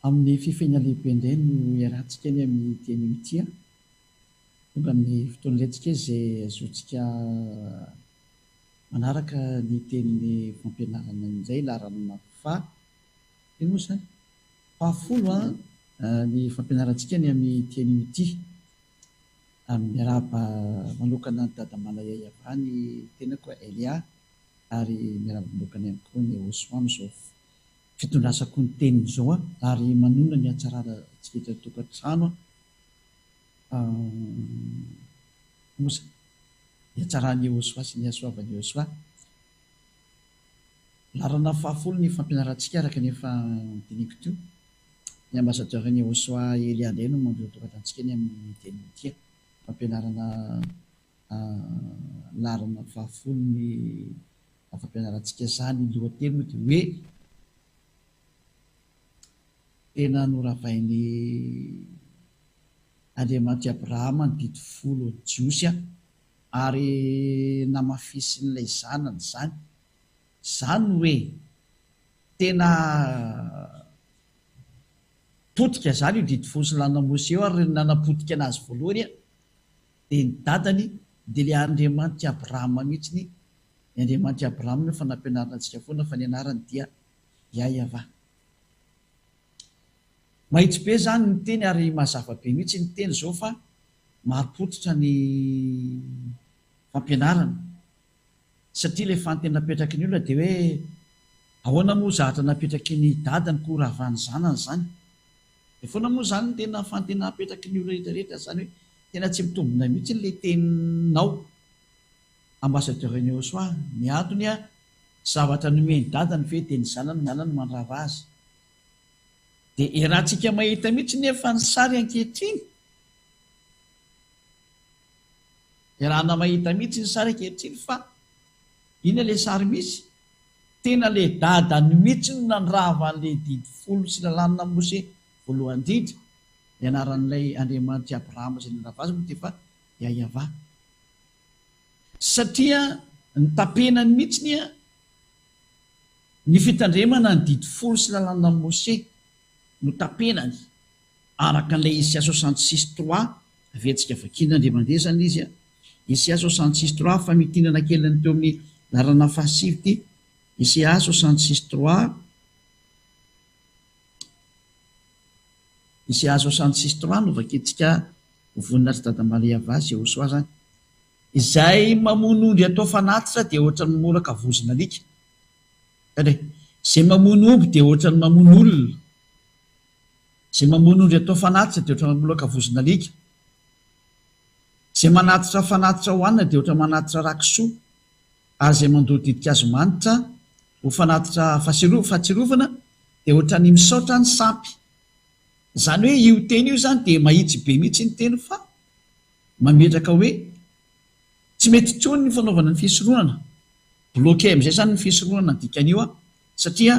Amin'ny fifehina lehibe indray no iarahantsika eny amin'ny teny ity. Tonga amin'ny fotoana indray tsika izay azontsika manaraka ny tenin'ny fampianarana indray laharana faha inona moa izany? Fahafolo ny fampianarantsika ny amin'ny teny ity. Miarahaba manokana an'i Dada Malaya Yavah ny tenako Elia ary miarahaba manokana ihany koa ny Ehosoa amin'izao fitondrasako ny teniny izao ary manonona ny hatsarana antsika eto an-tokantrano Mosa, ny hatsaran'i Yehosua sy ny hasoavan'i Yehosua. Laharana fahafolo ny fampianarantsika araka ny efa nodinihiko teo. Ny ambassadeur-n'i Yehosua Elia indray no mandroso antsika ny amin'ny teny ity. Fampianarana laharana fahafolo ny fampianarantsika izany. Ny lohateny moa dia hoe Tena noravain'i Andriamanitr'i Abrahama ny didy folon'ny Jiosy ary namafisin'ilay zanany izany. Izany hoe tena potika izany io didy folo sy lalàna Mosesy io ary ny nanapotika anazy voalohany dia ny dadany dia ilay Andriamanitr'i Abrahama mihitsy, ny Andriamanitr'i Abrahama no efa nampianarina antsika foana fa ny anarany dia Yahyav. Mahitsy be zany ny teny ary mazava be mihitsy ny teny zao fa marim-pototra ny fampianarana satria ilay fanteny napetraky ny olona dia hoe ahoana moa zahatra napetraky ny dadany koa ravan'ny zanany zany? Dia foana moa zany ny tena fantena apetraky ny olona rehetra rehetra zany hoe tena tsy mitombina mihitsy ilay teninao Ambassadeur Neosoa, ny antony a zavatra nomen'i dadany ve dia ny zanany no mandrava azy? Dia iarahantsika mahita mihitsy nefa ny sary ankehitriny. Iarahana mahita mihitsy ny sary ankehitriny fa inona ilay sary misy? Tena ilay dadany mihitsy no nandrava an'ilay didy folo sy lalàna Mose voalohany indrindra. Ny anaran'ilay Andriamanitr'i Abrahama izay nandrava azy moa dia efa Yahyav. Satria ny tapenany mihitsy anie ny fitandremana ny didy folo sy lalànan'i Mose no tapenany araka an'ilay Isaia 66 trois averintsika vakiana indray mandeha izany izy a! Isaia 66 trois famintinana kely ny teo amin'ny laharana fahasivy ity Isaia 66 trois Isaia 66 trois no vakintsika ho voninahitr'i Dada Maria Vazy Yehosoa izany. Izay mamono ondry atao fanatitra dia ohatran'ny mamolaka vozon'alika. Tandremo. Izay mamono omby dia ohatran'ny mamono olona. Izay mamono ondry atao fanatitra dia ohatran'ny mamolaka vozon'alika. Izay manatitra fanatitra hohanina dia ohatran'ny manatitra rà kisoa. Ary izay mandoa ditin-kazo manitra ho fanatitra fahatsiarovana dia ohatran'ny misaotra ny sampy. Izany hoe io teny io izany dia mahitsy be mihitsy ny teny fa mametraka hoe tsy mety intsony ny fanaovana ny fisoronana, bloquer amin'izay izany ny fisoronana ny dikan'io an, satria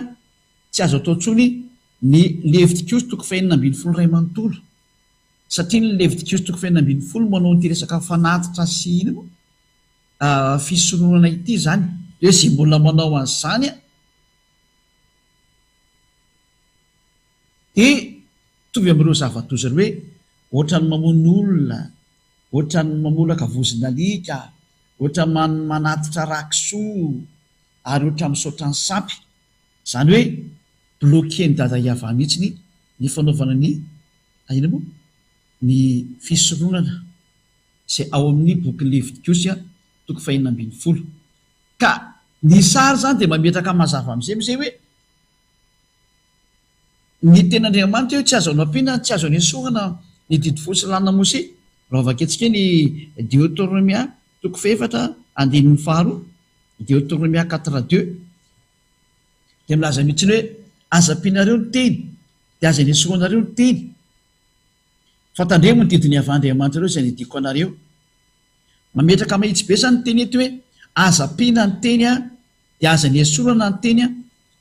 tsy azo atao intsony ny Levitikosy toko fahenina ambinifolo iray manontolo, satria ny Levitikosy toko fahenina ambinifolo manao an'ity resaka fanatitra sy inona moa fisoronana ity izany, hoe izay mbola manao an'izany an, Dia mitovy amin'ireo zava-doza ireo hoe ohatran'ny mamono olona, ohatran'ny mamolaka vozon'alika, ohatran'ny manatitra rà kisoa, ary ohatran'ny misaotra ny sampy. Izany hoe bloquer-n'i Dada Yavah mihitsy ny fanaovana ny inona moa? Ny fisoronana izay ao amin'ny bokin'ny Levitikosy toko fahenina ambinifolo. Ka ny sary izany dia mametraka mazava amin'izay amin'izay hoe Ny tenin'Andriamanitra io tsy azo anampiana, tsy azo anesorana ny didy folo sy lalàna Mose. Raha vakintsika ny Deoteronomia toko fahefatra andininy faharoa, Deoteronomia quatre deux, dia milaza mihitsy ny hoe aza ampianareo ny teny, dia aza anesoranareo ny teny, fa tandremo ny didin'i Yavah Andriamanitrareo izay nidiko anareo. Mametraka mahitsy be izany ny teny eto hoe aza ampiana ny teny dia aza anesorana ny teny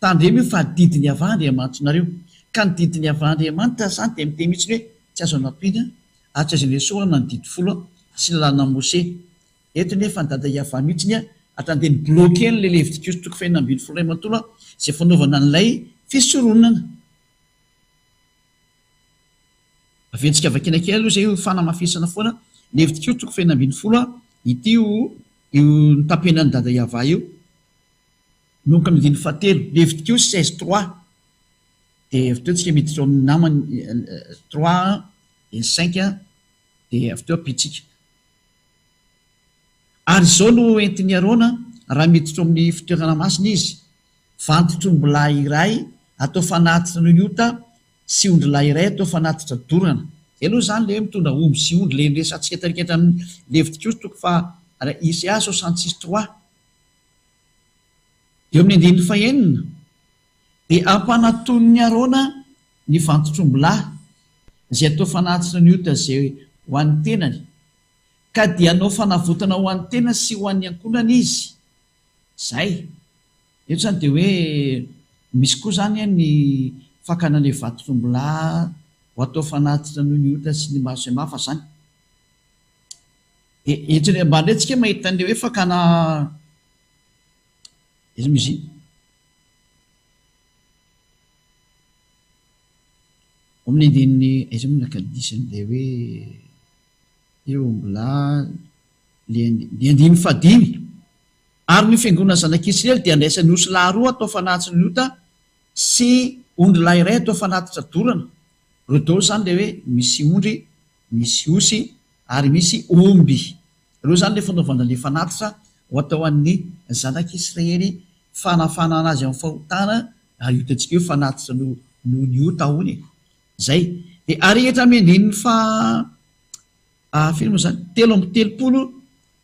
Tandremo io fa didin'i Yavah Andriamanitrnareo. Ka ny didin'i Yavah Andriamanitra izany dia miteny mihitsy ny hoe tsy azo anampiana ary tsy azo anesorana ny didy folo sy ny lalàn'i Mose. Eto nefa ny dada Yavah mihitsy ny hatrany dia ni-bloquer an'ilay Levitikosy toko fahenina ambinifolo iray manontolo izay fanaovana an'ilay fisoronana. Averintsika vakiana kely aloha izay ho fanamafisana foana. Levitikio toko fahenina ambinifolo a, ity io io notapenan'i Dada Yavah io. Manomboka amin'ny andininy fahatelo. Levitikio 16 trois. Dia avy teo tsika miditra ao amin'ny namany trois dia ny cinq dia avy teo ampitsika. Ary izao no entin'i Arona raha miditra ao amin'ny fitoerana masina izy, vantotr'ombilahy iray atao fanatitra noho ny ota sy ondrilahy iray atao fanatitra dorana. Izay aloha izany ilay hoe mitondra omby sy ondry, ilay niresahantsika tarika hatramin'ny Levitikosy toko faha ICA 66 trois. Eo amin'ny andininy fahenina dia ampanatonin'i Arona ny vantotr'ombilahy izay atao fanatitra ny ota izay ho an'ny tenany, ka dia hanao fanavotana ho an'ny tena sy ho an'ny ankohonany izy. Izay. Eto izany dia hoe misy koa izany ny fakana ilay vantotr'ombilahy ho atao fanatitra noho ny ota sy ny maro samihafa izany. Dia eto ambany indray tsika mahita an'ilay hoe fakana aiza moa izy iny? Ao amin'ny andininy aiza moa naka diso an'ilay hoe eo ombilahy le andininy fahadimy. Ary ny fiangonana zanak'Israely dia andraisan'ny osy lahy roa atao fanatitry ny ota sy ondry lahy iray atao fanatitra dorana. Ireo daholo izany ilay hoe misy ondry, misy osy ary misy omby. Ireo izany ilay fanaovana ilay fanatitra ho atao an'ny zanak'Israely fanafanana azy amin'ny fahotana ary io hitantsika io fanatitra noho noho ny ota hono e. Izay. Dia ary hatramin'ny andininy faha firy moa izany? 33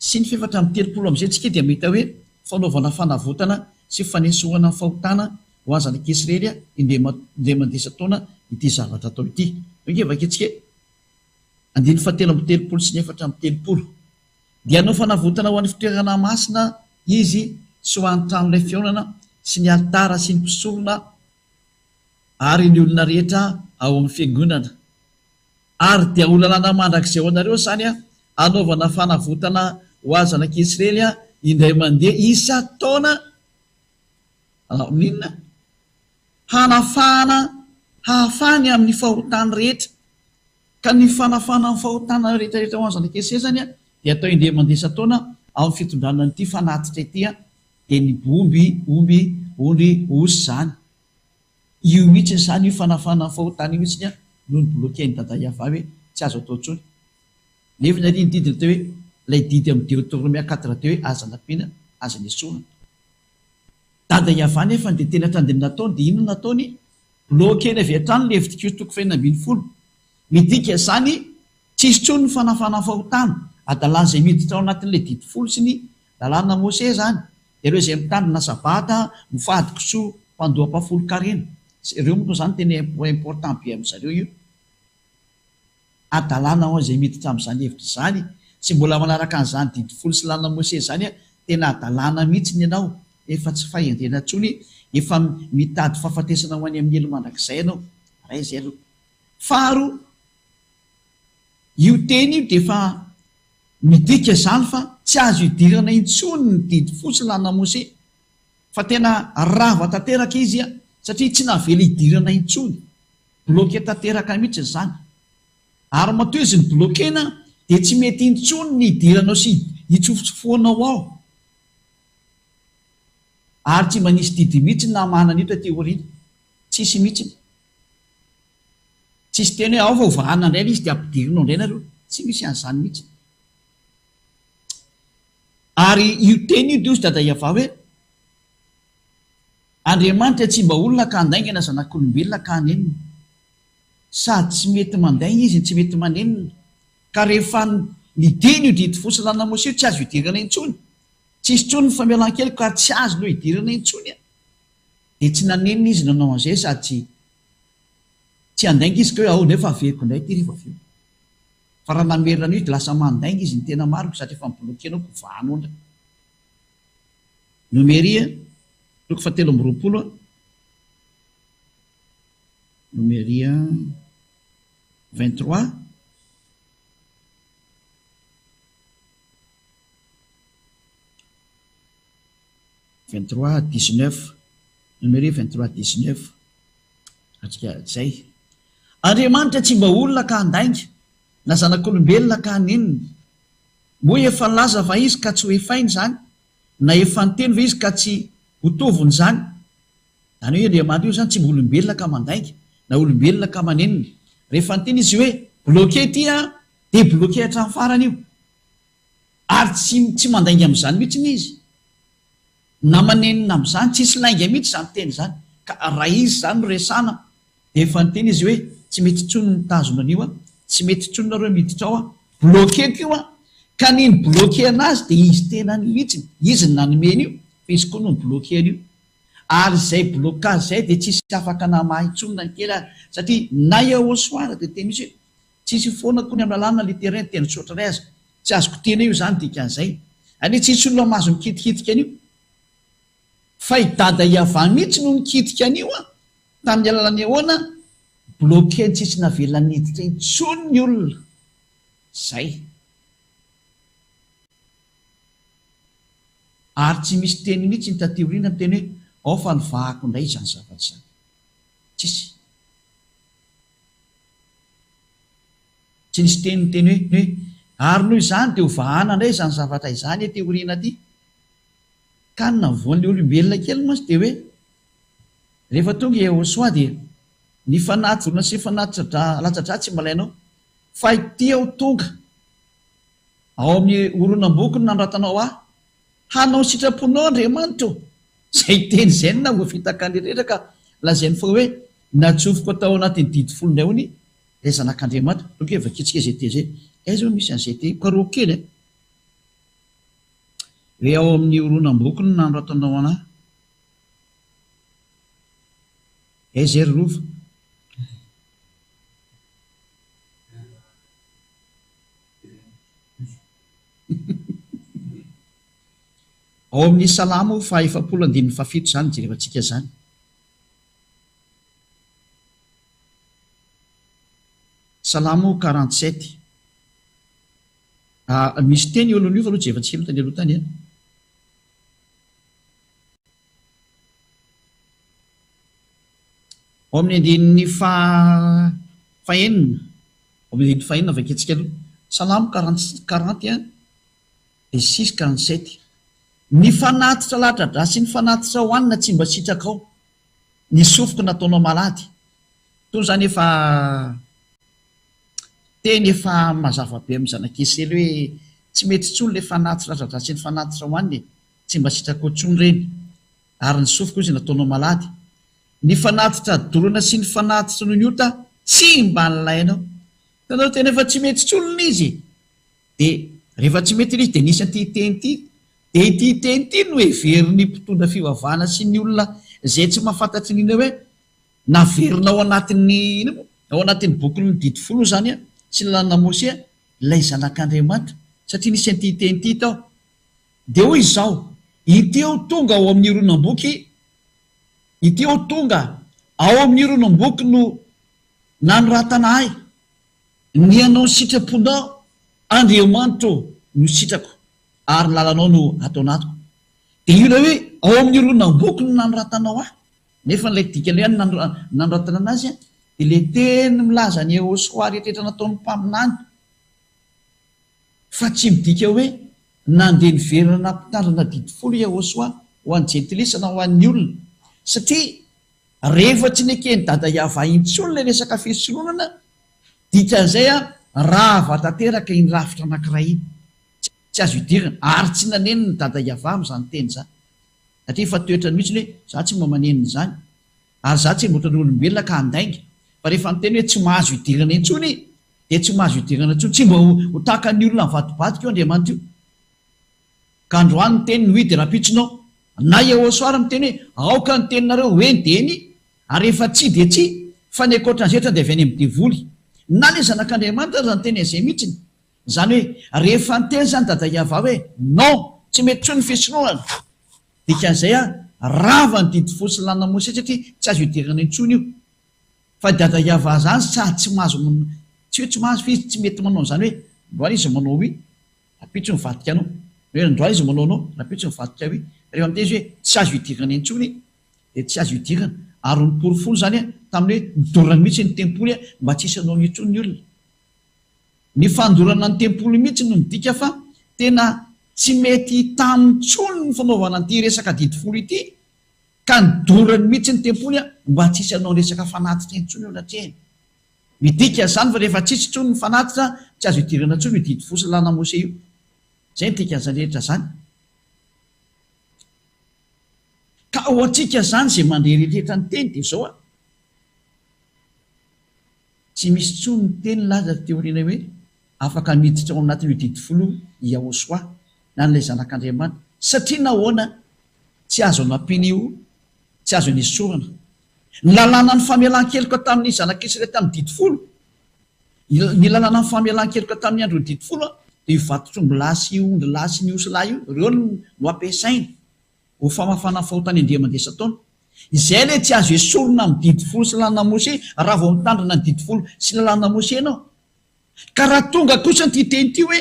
sy ny fahefatra amby 34 amin'izay tsika dia mahita hoe fanaovana fanavotana sy fanesorana ny fahotana ho an'ny zanak'Israely indray indray mandeha isan-taona ity zavatra atao ity. Io ange vakintsika e. Andininy fahatelo amby 30 sy ny 34. Dia hanao fanavotana ho an'ny fitoerana masina izy sy ho an'ny tranolay fihaonana sy ny alitara sy ny mpisorona ary ny olona rehetra ao amin'ny fiangonana. Ary dia ho lalàna mandrakizay ho anareo izany hanaovana fanavotana ho an'ny zanak'Israely indray mandeha isan-taona. Amin'inona? Hanafahana hahafahany amin'ny fahotany rehetra. Ka ny fanafahana ny fahotana rehetra rehetra ho an'ny zanak'Israely izany dia atao indray mandeha isan-taona ao amin'ny fitondrana an'ity fanatitra ity dia ny bomby, omby, ondry, osy izany. Io mihitsy izany io fanafahana ny fahotana io mihitsy no ni-bloquer-n'i Dada Yavah hoe tsy azo atao intsony. Nefa ny ary ny didy ny teo hoe ilay didy amin'ny Deoteronomia quatre deux hoe aza nampiana, aza nesorina. Dada Yavah nefa dia tena hatrany dia ny nataony dia inona no nataony? Bloquer-ny avy hatrany Levitikosy toko fahenina 16. Midika izany tsisy intsony ny fanafana fahotana, adalan'izay miditra ao anatin'ilay didy folo sy ny lalàna Mosè izany, ireo izay mitandrina sabata, mifady kisoa, mpandoa ampahafolon-karena. Ireo moa izany tena important be amin-dry zareo io. Hadalana ho an'izay miditra amin'izany hevitra izany, tsy mbola manaraka an'izany didy folo sy lalana Mosesy izany an, tena hadalana mihitsy ny anao, efa tsy fahendrena intsony, efa mitady fahafatesana ho any amin'ny helo mandrakizay ianao, iray izay aloha. Faharoa, io teny io dia efa midika izany fa tsy azo idirana intsony ny didy folo sy lalana Mosesy, fa tena rava tanteraka izy an, satria tsy navela hidirana intsony. Bloqué tanteraka mihitsy izany. Ary matoa izy ni-bloquer-na dia tsy mety intsony ny hidiranao sy hitsofotsofohanao ao. Ary tsy mba nisy didy mihitsy namahana an'io taty aoriana. Tsisy mihitsy. Tsisy teny hoe ao fa hovahana indray ilay izy dia ampidirina ao indray nareo. Tsy misy an'izany mihitsy. Ary io teny io dia hozy Dada Yavah hoe. Andriamanitra tsy mba olona ka handainga na zanak'olombelona ka hanenina. Sady tsy mety mandainga izy no tsy mety manenina. Ka rehefa nidina io didy folo sy lalana Mosesy io tsy azo idirana intsony. Tsisy intsony ny famelan-keloka ary tsy azo no idirana intsony. Dia tsy nanenina izy nanao an'izay sady tsy tsy handainga izy ka hoe ao nefa averiko indray ity rehefa avy eo. Fa raha namerina an'io izy dia lasa mandainga izy ny tena marina satria efa mi-bloquer anao ko vahanao indray. Nomeria, toko fahatelo amby 20 a. Nomeria 23. 23 19. Nomeria 23 19. Atsika zay. Andriamanitra tsy mba olona ka handainga, na zanak'olombelona ka hanenina. Moa efa nilaza va Izy ka tsy ho efainy izany, na efa niteny va Izy ka tsy ho tovony izany? Izany hoe Andriamanitra io izany tsy mba olombelona ka mandainga, na olombelona ka manenina. Rehefa niteny Izy hoe bloqué ity an, dia bloqué hatramin'ny farany io. Ary tsy tsy mandainga amin'izany mihitsy Izy. Na manenina amin'izany, tsisy lainga mihitsy izany teny izany. Ka raha Izy izany no resahana dia efa niteny Izy hoe tsy mety intsony ny mitazona an'io an, tsy mety intsony nareo miditra ao an, bloquer-ko io an. Ka ny ni-bloquer anazy dia Izy tenany mihitsy, Izy no nanome an'io fa Izy koa no ni-bloquer an'io. Ary izay blocage izay dia tsisy afaka namaha intsony na ny kely aza satria na Yahoshuah dia teny mihitsy hoe tsisy foana akory ny amin'ny lalàna le terrain teny tsotra iray aza tsy azoko tena io izany dikan'izay. Anie tsisy olona mahazo mikitikitika an'io fa i dada Yavah mihitsy no nikitika an'io an! Tamin'ny alalan'ny ahoana? Bloquer-ny tsisy navela niditra intsony ny olona. Zay. Ary tsy misy teny mihitsy ny taty aoriana miteny hoe ao fa novahako indray izany zavatra izany. Tsisy. Tsy nisy teny niteny hoe hoe ary noho izany dia hovahana indray izany zavatra izany aty aoriana aty. Ka ny navoan'ilay olombelona kely mantsy dia hoe rehefa tonga i Yehosua dia ny fanatitra sy fanatitra latsa-drà tsy mba ilainao fa ity aho tonga Ao amin'ny horonam-boky no nanoratanao ahy. Hanao ny sitraponao Andriamanitra ô! Izay teny izay no nahavoafitaka ny rehetra ka lazainy foana hoe, Natsofoka tao anatin'ny didy folo indray hono ilay Zanak'Andriamanitra. Donc hoe vakintsika izay teny izay. Aiza hono misy an'izay teny? Karohiko kely e! Hoe ao amin'ny horonam-boky no nanoratanao an'ahy. Aiza e ry Rova? Ao amin'ny Salamo faha-efapolo andininy fahafito izany jerevantsika izany. Salamo 47. Ah, misy teny eo alohan'io fa aloha jerevantsika aloha tany aloha tany an. Ao amin'ny andininy faha fahenina. Ao amin'ny andininy fahenina vakintsika aloha. Salamo 40 41 dia 6 47. Ny fanatitra latradra sy ny fanatitra hohanina tsy mba sitrakao. Ny sofiko nataonao malady. Itony izany efa teny efa mazava be amin'ny zanak'Israely hoe tsy mety intsony ilay fanatitra latradra sy ny fanatitra hohanina e. Tsy mba sitrakao intsony ireny. Ary ny sofiko izy nataonao malady. Ny fanatitra dorana sy ny fanatitra noho ny ota tsy mba nilainao. Hitanareo tena efa tsy mety intsony ilay izy e! Dia rehefa tsy mety ilay izy dia nisy an'ity teny ity. Dia ity teny ity no heverin'ny mpitondra fivavahana sy ny olona izay tsy mahafantatra ny inona hoe naverina ao anatin'ny inona moa? Ao anatin'ny bokin'ny didy folo izany sy ny lalàna Mosea ilay zanak'Andriamanitra satria nisy an'ity teny ity tao. Dia hoy izao, Ity aho tonga ao amin'ny horonam-boky Ity aho tonga ao amin'ny horonam-boky no nanoratana ahy, ny hanao ny sitraponao, Andriamanitra ô, no sitrako, ary ny lalanao no ato anatiko. Dia io ilay hoe ao amin'ny horonam-boky no nanoratanao ahy, nefa ilay dikan'ilay hoe nanoratana anazy dia ilay teny milaza ny Yehoshoa rehetra nataon'ny mpaminany. Fa tsy midika hoe nandeha niverina nampitandrina didy folo Yahoshuah ho an'ny jentilisa na ho an'ny olona. Satria rehefa tsy neken'i Dada Yavah intsony ilay resaka fisoronana, dikan'izay an, rava tanteraka iny rafitra anankiray iny. Tsy azo idirana. Ary tsy nanenina i Dada Yavah amin'izany teny izany. Satria efa toetrany mihitsy ny hoe, za tsy mba manenina izany. Ary za tsy mba ohatran'ny olombelona ka handainga. Fa rehefa niteny hoe tsy mahazo idirana intsony dia tsy mahazo idirana intsony. Tsy mba ho tahaka ny olona mivadibadika io Andriamanitra io. Ka androany miteny ny oui dia rahampitso non. Na Yehosua ary miteny hoe aoka ny teninareo ho eny dia eny ary rehefa tsia dia tsia fa ny ankoatran'izay rehetra dia avy any amin'ny devoly. Na ilay zanak'Andriamanitra aza niteny an'izay mihitsiny. Izany hoe rehefa niteny izany Dada Yavah hoe non tsy mety intsony ny fisorohana. Dikan'izay an, rava ny didy folo sy lalàna Mosesy satria tsy azo idirana intsony io. Fa i Dada Yavah zany sady tsy mahazo tsy hoe tsy mahazo fa izy tsy mety manao an'izany hoe androany izy manao oui, rahampitso mivadika non. Hoe androany izy manao non, rahampitso mivadika oui. Rehefa miteny izy hoe tsy azo idirana intsony dia tsy azo idirana. Ary ny porofony izany an, Tamin'ny hoe nodorany mihitsy ny tempoly mba tsy hisy hanao an'io intsony ny olona. Ny fandorana ny tempoly mihitsy no midika fa tena tsy mety taminy intsony ny fanaovana an'ity resaka didy folo ity ka nodorany mihitsy ny tempoly mba tsy hisy hanao resaka fanatitra intsony eo anatrehany. Midika izany fa rehefa tsisy intsony ny fanatitra, tsy azo idirana intsony io didy folo sy lalàna Mose io. Izay no dikan'izany rehetra izany. Ka ho antsika izany izay mandre rehetra ny teny dia izao an! Tsy misy intsony ny teny nilaza taty aoriana hoe afaka miditra ao anatin'io didy folo io i Yahoshuah na ilay Zanak'Andriamanitra. Satria nahoana? Tsy azo anampiana io, tsy azo anesorana. Ny lalànan'ny famelan-keloka tamin'ny Zanak'Israely tamin'ny didy folo, ny lalànan'ny famelan-keloka tamin'ny andron'ny didy folo dia io vatotr'ombilahy sy ondrilahy sy ny osilahy io, ireo no ampiasaina. Ho famafana ny fahotan'ny andiam-mandeha isan-taona. Izay ilay tsy azo esorina amin'ny didy folo sy lalàna Mose raha vao mitandrina ny didy folo sy lalàna Mose ianao. Ka raha tonga kosa ity teny ity hoe,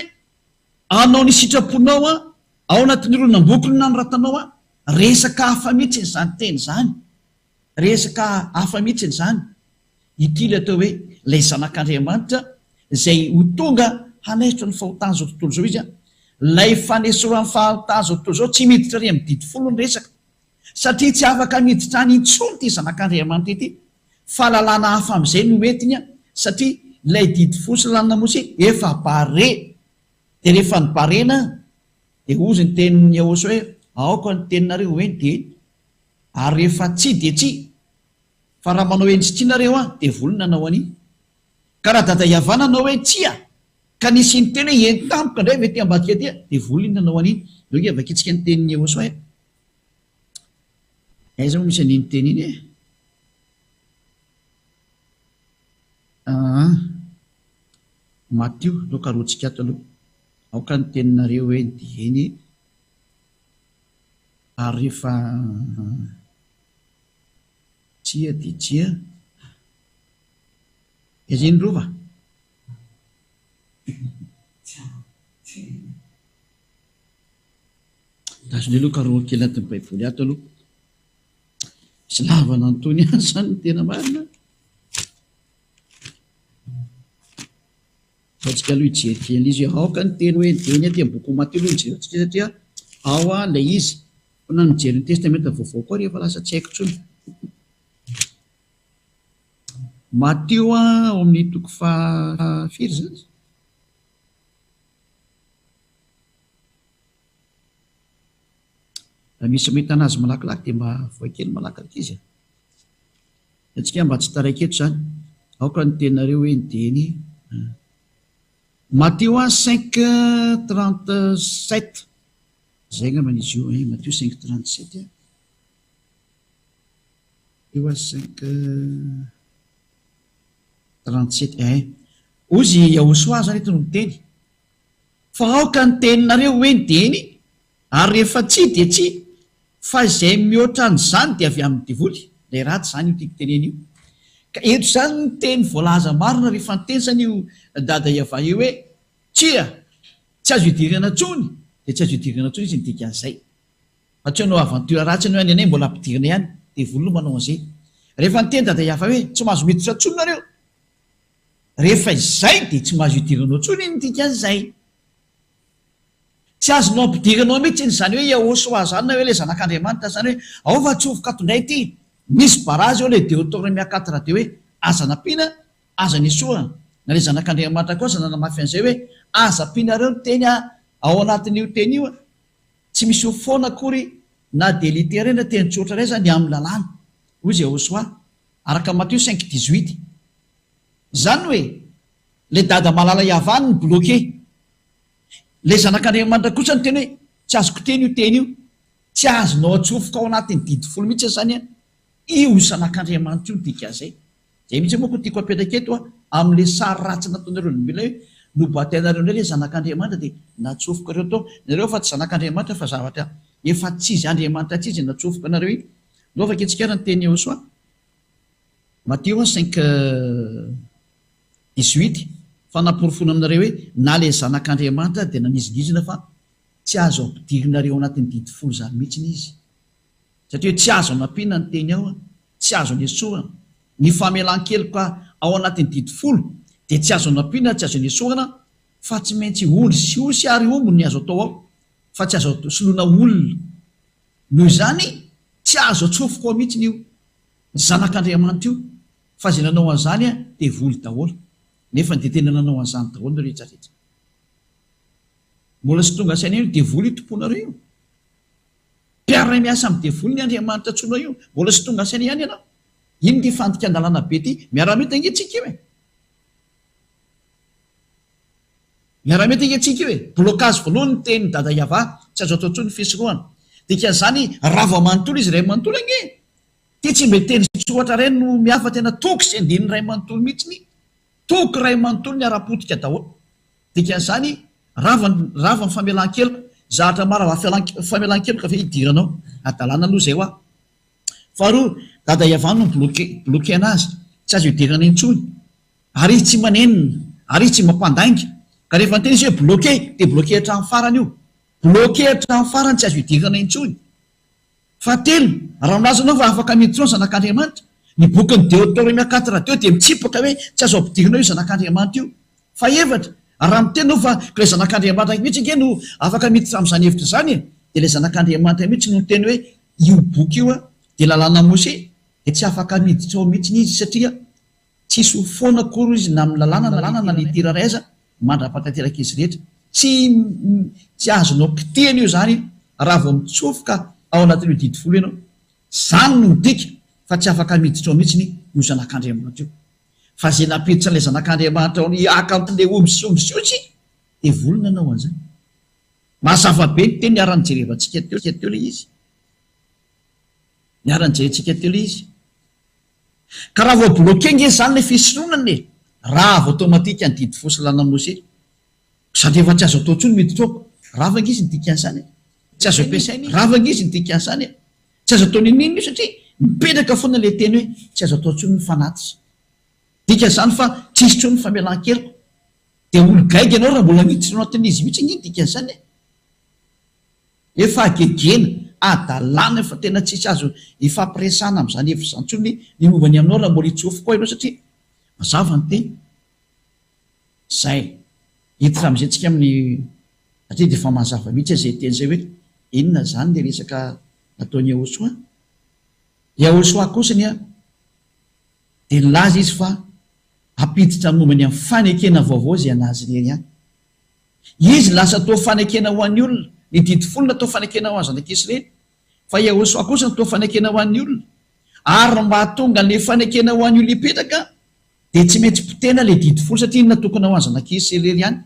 Hanao ny sitraponao aho, ao anatin'ny horonam-boky no nanoratanao ahy, resaka hafa mihitsy izany teny izany. Resaka hafa mihitsy izany. Ity ilay atao hoe ilay Zanak'Andriamanitra izay ho tonga hanaisotra ny fahotan'izao tontolo izao izy. Ilay fanesorana ny fahotan'izao tontolo izao tsy miditra ary amin'ny didy folo ny resaka. Satria tsy afaka miditra any intsony ity Zanak'Andriamanitra ity. Fa lalàna hafa amin'izay no entiny satria ilay didy folo sy lalàna Mose efa bare. Dia rehefa nibarena dia hozy ny tenin'i Yahoshuah hoe aoka ny teninareo ho eny dia eny. Ary rehefa tsia dia tsia. Fa raha manao eny sy tsia nareo an, devoly no nanao an'iny. Ka raha dada hihavana nanao hoe tsia, ka nisy niteny hoe eny tampoka indray avy aty ambadika aty an, devoly iny nanao an'iny. Ndao ange vakintsika ny tenin'i Yehosua e. Aiza moa misy an'iny teny iny e? Aa. Matio, ndao karohintsika ato aloha. Aoka ny teninareo hoe eny dia eny. Ary rehefa tsia dia tsia. Aiza iny Rova? Tazony aloha karohiko kely anatin'ny baiboly ato aloha. Misy lavana an'itony ihany izany ny tena marina. Ataontsika aloha hijery kely an'izy hoe aoka ny teny hoe dia ny aty amin'ny bokin'i Matio aloha no jerentsika satria ao ilay izy. Fa na mijery ny testamenta vaovao koa ary efa lasa tsy haiko intsony. Matio ao amin'ny toko faha firy izany? Raha misy mahita anazy malakilaky dia mba avoay kely malaky ankizy e. Antsika mba tsy taraiky eto izany. Aoka ny teninareo hoe ny dia eny. Matio 5, 37. Izay angambany izy io eh, Matio 5, 37. Matio 5, 37 eh. Hozy Yahosoa izany eto no miteny. Fa aoka ny teninareo ho eny dia eny, ary rehefa tsia dia tsia, fa izay mihoatra an'izany dia avy amin'ny devoly, ilay ratsy izany io tiako tenena io. Ka eto izany ny teny voalaza marina rehefa niteny izany io Dada Yavah io hoe tsia, tsy azo idirana intsony, dia tsy azo idirana intsony izy ny dikan'izay. Fa tsy hanao aventure ratsy ianao hoe any anay mbola ampidirina ihany, devoly no manao an'izay. Rehefa niteny Dada Yavah hoe tsy mahazo miditra intsony nareo, Rehefa izay dia tsy mahazo idiranao intsony ny dikan'izay. Tsy azonao ampidiranao mihitsy iny izany hoe Yahoshuah izany na hoe ilay zanak'Andriamanitra izany hoe ao fa atsofoka ato indray ity. Misy barazy eo ilay Deotornomia quatre dia hoe aza nampiana, aza nesorana. Na ilay zanak'Andriamanitra koa aza nanamafy an'izay hoe aza ampianareo ny teny ao anatin'io teny io. Tsy misy ho foana akory na dia litera iray na teny tsotra iray izany amin'ny lalàna. Hoy izy Yahoshuah. Araka Matio cinq dix-huit. Izany hoe, ilay dada malala hihavany no bloqué. Ilay zanak'Andriamanitra kosa niteny hoe, tsy azoko teny io teny io. Tsy azonao atsofoka ao anatin'ny didy folo mihitsy izany an. Io zanak'Andriamanitra io ny dikan'izay. Izay mihitsy moa ko tiako apetraka eto an, amin'ilay sary ratsy nataonareo olombelona hoe, nobatainareo indray ilay zanak'Andriamanitra dia natsofokareo tao. Nareo fa tsy zanak'Andriamanitra fa zavatra efa tsy izy Andriamanitra tsy izy natsofoka anareo iny. Ndao vakintsika ary ny tenin'i Yehosua. Matio cinq dix-huit, Fanaporofoana aminareo hoe na ilay Zanak'Andriamanitra dia nanizingizina fa tsy azo ampidirinareo ao anatin'ny didy folo izany mihitsy izy. Satria hoe tsy azo anampiana ny teny ao, tsy azo anesorana. Ny famelan-keloka ao anatin'ny didy folo dia tsy azo anampiana tsy azo anesorana fa tsy maintsy ondry sy osy ary omby ny azo atao ao fa tsy azo soloina olona. Noho izany tsy azo atsofoka ao mihitsiny io zanak'Andriamanitra io fa izay nanao an'izany devoly daholo. Nefa dia tena nanao an'izany daholo ny rehetra rehetra. Mbola tsy tonga saina io devoly io tomponareo io. Mpiara-miasa amin'ny devoly ny Andriamanitra antsoinao io. Mbola tsy tonga saina ihany ianao. Inona ity fandikan-dalàna be ity? Miara-mety ange tsika io e. Miara-mety ange tsika io e. Blocage voalohany ny tenin'i Dada Yava, tsy azo atao intsony ny fisorohana. Dikan'izany rava manontolo izy iray manontolo ange. Ity tsy mba teny soratra iray no mihafa tena toko sy andininy iray manontolo mihitsy ny toko iray manontolo niara-potika daholo. Dikan'izany rava ny rava ny famelan-keloka. Zahatra maro famelan-keloka ve hidiranao? Hadalana aloha izay hoa. Faharoa, Dada Iavah no mi-bloquer bloquer anazy, tsy azo idirana intsony. Ary izy tsy manenina, ary izy tsy mba mpandainga. Ka rehefa niteny izy hoe bloquer, dia bloquer hatramin'ny farany io. Bloquer hatramin'ny farany tsy azo idirana intsony. Fahatelo, raha milaza ianao fa afaka miditra ao ny Zanak'Andriamanitra, ny bokin'ny Deoteronomia quatre deux dia mitsipaka hoe tsy azo ampidirina ao io Zanak'Andriamanitra io. Fahefatra, raha miteny ianao fa ilay Zanak'Andriamanitra mihitsy ange no afaka miditra amin'izany hevitra izany e, dia ilay Zanak'Andriamanitra mihitsy no niteny hoe io boky io dia lalàna Mosè, dia tsy afaka miditra ao mihitsy izy satria tsisy ho foana akory izy na amin'ny lalàna na litera iray aza mandra-pahatanteraka izy rehetra. Tsy tsy azonao kitihana io izany raha vao mitsofoka ao anatin'io didy folo ianao. Izany no midika fa tsy afaka miditra ao mihitsy io Zanak'Andriamanitra io. Fa izay nampiditra an'ilay Zanak'Andriamanitra ao haka an'ilay omby sy omby sy osy, devoly nanao an'izany. Mazava be ny teny niara-nijerevantsika teo teo ilay izy. Niara-nijerentsika teo ilay izy. Ka raha vao bloqué nge zany le fisoronana e! Rava automatique ny didy fo sy lalana Mosesy. Sady efa tsy azo atao intsony miditra ao. Rava nge izy ny dikan'izany e! Tsy azo ampiasaina izy. Rava nge izy ny dikan'izany e! Tsy azo atao n'inon'inona io satria mipetraka foana le teny hoe tsy azo atao intsony ny fanatitra. Dikan'izany fa tsisy intsony ny famelan-keloka. Dia olo gaigy ianao raha mbola miditra ao anatin'izy mihitsy ange ny dikan'izany e! Efa hagegena, hadalana efa tena tsisy azo ifampiresahana amin'izany hevitra izany intsony ny momba ny aminao raha mbola hitsofoka ao ianao satria mazava ny teny. Izay. Hiditra amin'izay tsika amin'ny satria dia efa mazava mihitsy izay teny izay hoe inona izany ilay resaka nataon'i Yahoshuah. Yahoshuah kosa anie dia nilaza izy fa hampiditra ny momba ny amin'ny fanekena vaovao izay an'azy irery ihany. Izy lasa toa fanekena ho an'ny olona. Ny didy folona toa fanekena ho an'ny zanak'Israely. Fa Yahoshuah kosa toa fanekena ho an'ny olona. Ary mba hahatonga an'ilay fanekena ho an'ny olona hipetraka dia tsy maintsy potehina ilay didy folo satria iny natokana ho an'ny zanak'Israely irery ihany.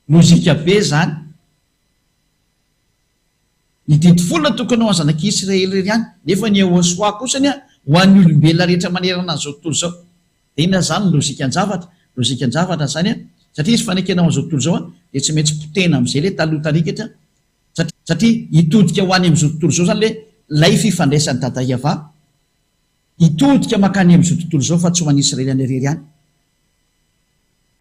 Lojika be izany. Ny didy folo natokana ho an'ny zanak'Israely irery ihany. Nefa ny Yahoshuah kosa anie ho an'ny olombelona rehetra manerana an'izao tontolo izao. Dia inona izany ny lojikan-javatra? Lojikan-javatra izany an, satria izy fanekena ho an'izao tontolo izao an, dia tsy maintsy potehina amin'izay ilay taloha tarikatra, satria hitodika ho any amin'izao tontolo izao izany ilay ilay fifandraisan'i Dada Yavah, hitodika mankany amin'izao tontolo izao fa tsy ho an'i Israely any irery ihany.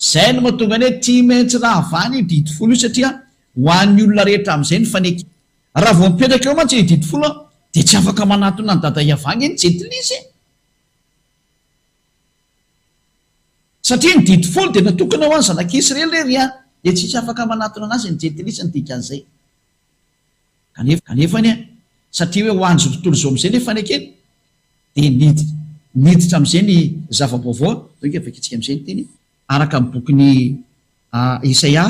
Izay no mahatonga ny hoe tsy maintsy ravana io didy folo io satria ho an'ny olona rehetra amin'izay ny fanekena. Raha vao mipetraka eo mantsy ilay didy folo an, dia tsy afaka manatona an'i Dada Yavah ange ny jentilisa e! Satria ny didy folo dia natokana ho an'ny zanak'Israely irery ihany, dia tsisy afaka manatona anazy ny jentilisa ny dikan'izay. Kanefa, kanefa anie, satria hoe ho an'izao tontolo izao amin'izay ilay fanekena, dia niditra, niditra amin'izay ny zava-baovao, donc vakintsika amin'izay ny teny, araka ny bokin'i Isaia,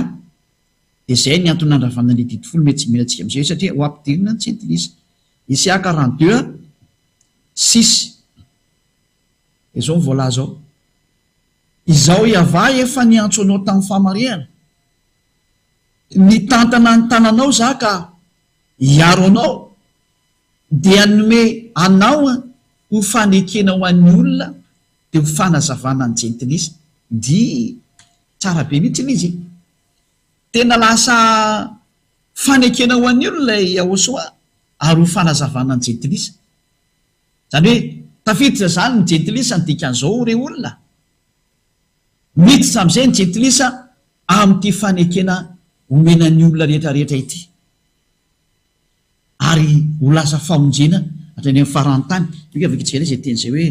dia izay ny antony nandravana ny didy folo mety tsy mila antsika amin'izay, satria ho ampidirina ny jentilisa. Isaia 42, 6. Izao no voalaza ao, Izaho Yavah efa niantso anao tamin'ny fahamarihana, nitantana ny tananao Izaho ka hiaro anao, dia hanome anao ho fanekena ho an'ny olona dia ho fanazavana ny jentilisa. Ndrii! Tsara be mihitsy ilay izy e! Tena lasa fanekena ho an'ny olona i Yahoshuah ary ho fanazavana ny jentilisa. Izany hoe tafiditra izany ny jentilisa ny dikan'izao re olona? Miditra amin'izay ny jentilisa amin'ity fanekena omena ny olona rehetra rehetra ity. Ary ho lasa famonjena hatrany amin'ny faran'ny tany. Io avy antsika indray izay teny izay hoe.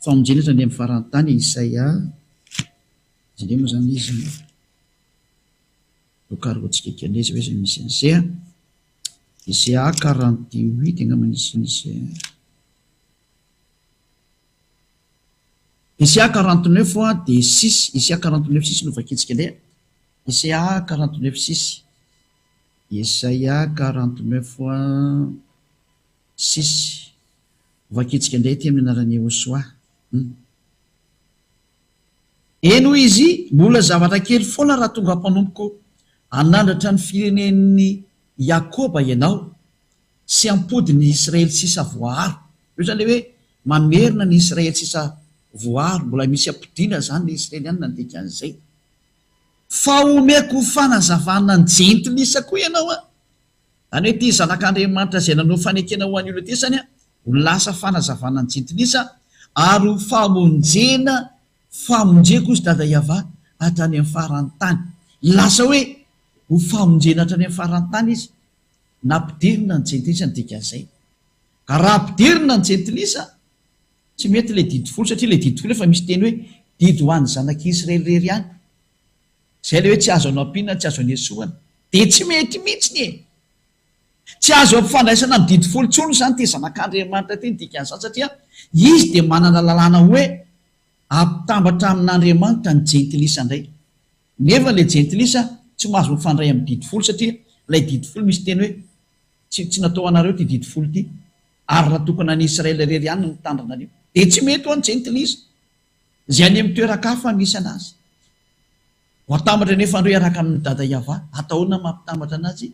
Famonjena hatrany amin'ny faran'ny tany, Isaia, iza indray moa izany izy? Vokaroantsika kely izy hoe izay misy an'izay an. Isaia 48 angamba nisy an'izay. Isaia 49 dia six, Isaia 49 six no vakintsika indray. Isaia 49 six. Isaia 49 six. Vakintsika indray ity amin'ny anaran'i Yehosua. Hum. Eny hoy izy, mbola zavatra kely foana raha tonga mpanompoko hanandratra ny firenen'i Iakoba ianao, sy hampody ny Israely sisa voaaro. Io izany ilay hoe mamerina ny Israely sisa voaaro, mbola misy ampodiana izany ny Israelianina ny dikan'izay. Fa homeko ho fanazavana ny jentilisa koa ianao an! Izany hoe ity Zanak'Andriamanitra izay nanao fanekena ho an'ny olona ity izany ho lasa fanazavana ny jentilisa ary ho famonjena, famonjeko hozy Dada Yavah hatrany amin'ny faran'ny tany. Lasa hoe ho famonjena hatrany amin'ny faran'ny tany izy. Nampidirina ny jentilisa ny dikan'izay. Ka raha ampidirina ny jentilisa, tsy mety ilay didy folo satria ilay didy folo efa misy teny hoe didy ho an'ny zanak'Israely irery ihany. Izay ilay hoe tsy azo anampiana, tsy azo anesoana. Dia tsy mety mihitsiny e! Tsy azo ampifandraisana amin'ny didy folo intsony izany ity Zanak'Andriamanitra ity ny dikan'izany satria Izy dia manana lalàna hoe ampitambatra amin'Andriamanitra ny jentilisa indray. Nefa ilay jentilisa tsy mahazo mifandray amin'ny didy folo satria ilay didy folo misy teny hoe tsy tsy natao ho anareo ity didy folo ity ary natokana an'i Israel irery ihany ny mitandrina an'io. Dia tsy mety ho an'ny jentilisa izay any amin'ny toeran-kafa misy anazy. Ho atambatra anefa andreo hiaraka amin'i Dada Yavah. Atao ahoana mampitambatra anazy?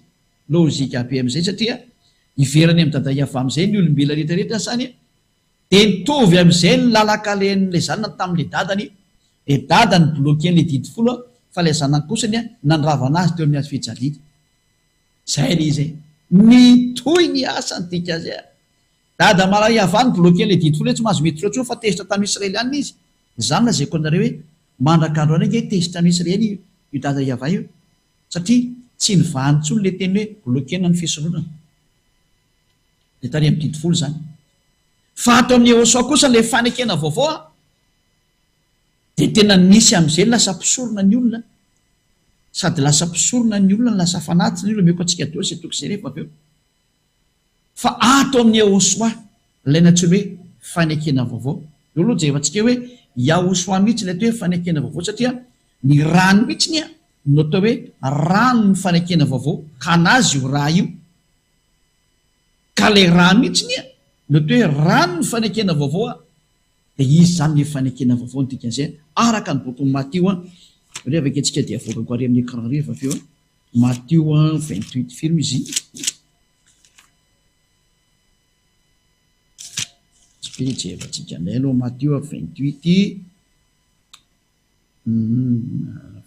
Lojika be amin'izay satria hiverany amin'i Dada Yavah amin'izay ny olombelona rehetra rehetra sany dia nitovy amin'izay ny lalan-kalehan'ilay zanany tamin'ilay dadany. Ilay dada ni-bloquer an'ilay didy folo fa ilay zanany kosany nandravana azy teo amin'ny hazo fijaliana. Izay ilay izy e. Mitohy ny asa ny dikan'izay a. Dada Mara Yavah ni-bloquer an'ilay didy folo hoe tsy mahazo miditra ao intsony fa tezitra tamin'ny Israelianina izy. Izany lazaiko anareo hoe mandraka androany ange tezitra amin'ny Israely io Dada Yavah io satria tsy nivahany intsony ilay teny hoe bloquer-na ny fisoronana. Dia tany amin'ny didy folo izany. Fa ato amin'ny Yehosua kosa ilay fanekena vaovao an, dia tena nisy amin'izay lasa mpisorona ny olona, sady lasa mpisorona ny olona no lasa fanatitra ny olona, omeko antsika daholo izay toko izay rehefa avy eo. Fa ato amin'ny Yahoshuah, ilay nantsoina hoe fanekena vaovao. Eo aloha jerevantsika hoe Yahoshuah mihitsy ilay atao hoe fanekena vaovao satria ny rany mihitsy no atao hoe ranon'ny fanekena vaovao, ka an'azy io ra io. Ka ilay ra mihitsy no atao hoe ranon'ny fanekena vaovao, dia izy izany ilay fanekena vaovao ny dikan'izay araka ny bokin'i Matio. Rehefa vakintsika dia avoakako ary amin'ny écran rehefa avy eo. Matio 28 firy moa izy iny? Tsy be jerevantsika indray aloha Matio 28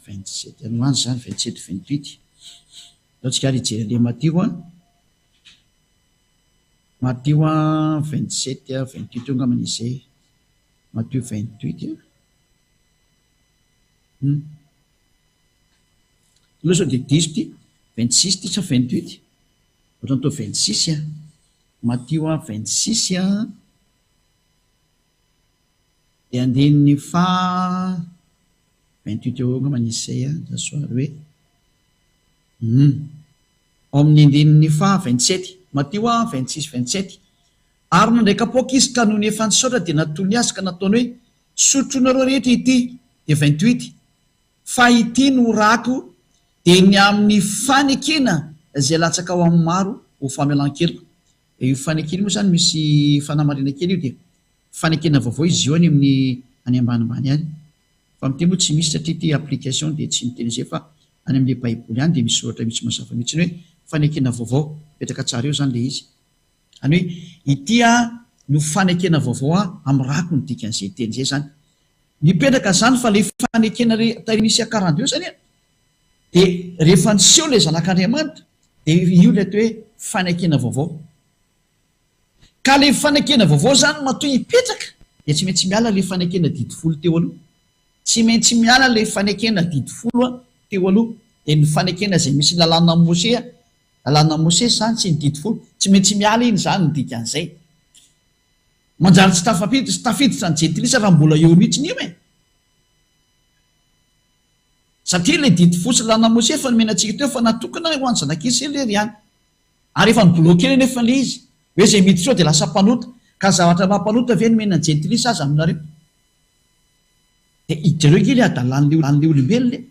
27 any ho any izany, 27, 28. Andao tsika ary hijery an'ilay Matio an. Matio 27, 28 eo angambany izay. Matio 28. Hmm. Aloha sao dia diso ity, 26 ity sa 28? Ohatran'ny toa 26 an. Matio 26 an. Dia andininy faha 28 eo angamba ny izay an, za somary hoe hum. Ao amin'ny andininy faha 27, Matio 26 27. Ary nandray kapoaka izy ka nony efa nisaotra dia natolony azy ka nataony hoe, Sotroinareo rehetra ity, dia 28. Fa ity no rako dia ny amin'ny fanekena izay latsaka ao amin'ny maro ho famelan-keloka. Io fanekena io moa izany misy fanamarihana kely io dia fanekena vaovao izy io any amin'ny any ambanimbany any. Fa amin'ity moa tsy misy satria ity application dia tsy miteny izay fa any amin'ilay baiboly any dia misy soratra mihitsy mazava mihitsy ny hoe fanekena vaovao. Mipetraka tsara eo izany ilay izy. Izany hoe ity no fanekena vaovao amin'ny rako ny dikan'izay teny izay izany. Mipetraka izany fa ilay fanekena re taorian'ny fiakaran-dReo izany an, dia rehefa niseho ilay Zanak'Andriamanitra dia io ilay atao hoe fanekena vaovao. Ka ilay fanekena vaovao izany matoa hipetraka dia tsy maintsy miala ilay fanekena didy folo teo aloha. Tsy maintsy miala ilay fanekena didy folo teo aloha. Dia ny fanekena izay misy ny lalànan'i Mosea, lalànan'i Mosesy izany sy ny didy folo, tsy maintsy miala iny izany ny dikan'izay. Manjary tsy tafapiditra, tsy tafiditra ny jentilisa raha mbola eo mihitsiny io e! Satria ilay didy fo sy lalàna Mosesy efa nomena antsika teo fa natokana ho an'ny zanak'Israely ihany. Ary efa ni-bloquer nefa ilay izy, hoe izay miditra eo dia lasa mpanota. Ka ny zavatra maha mpanota ve nomena ny jentilisa aza aminareo? Dia jereo ange ilay hadalàn'ilay olombelona e!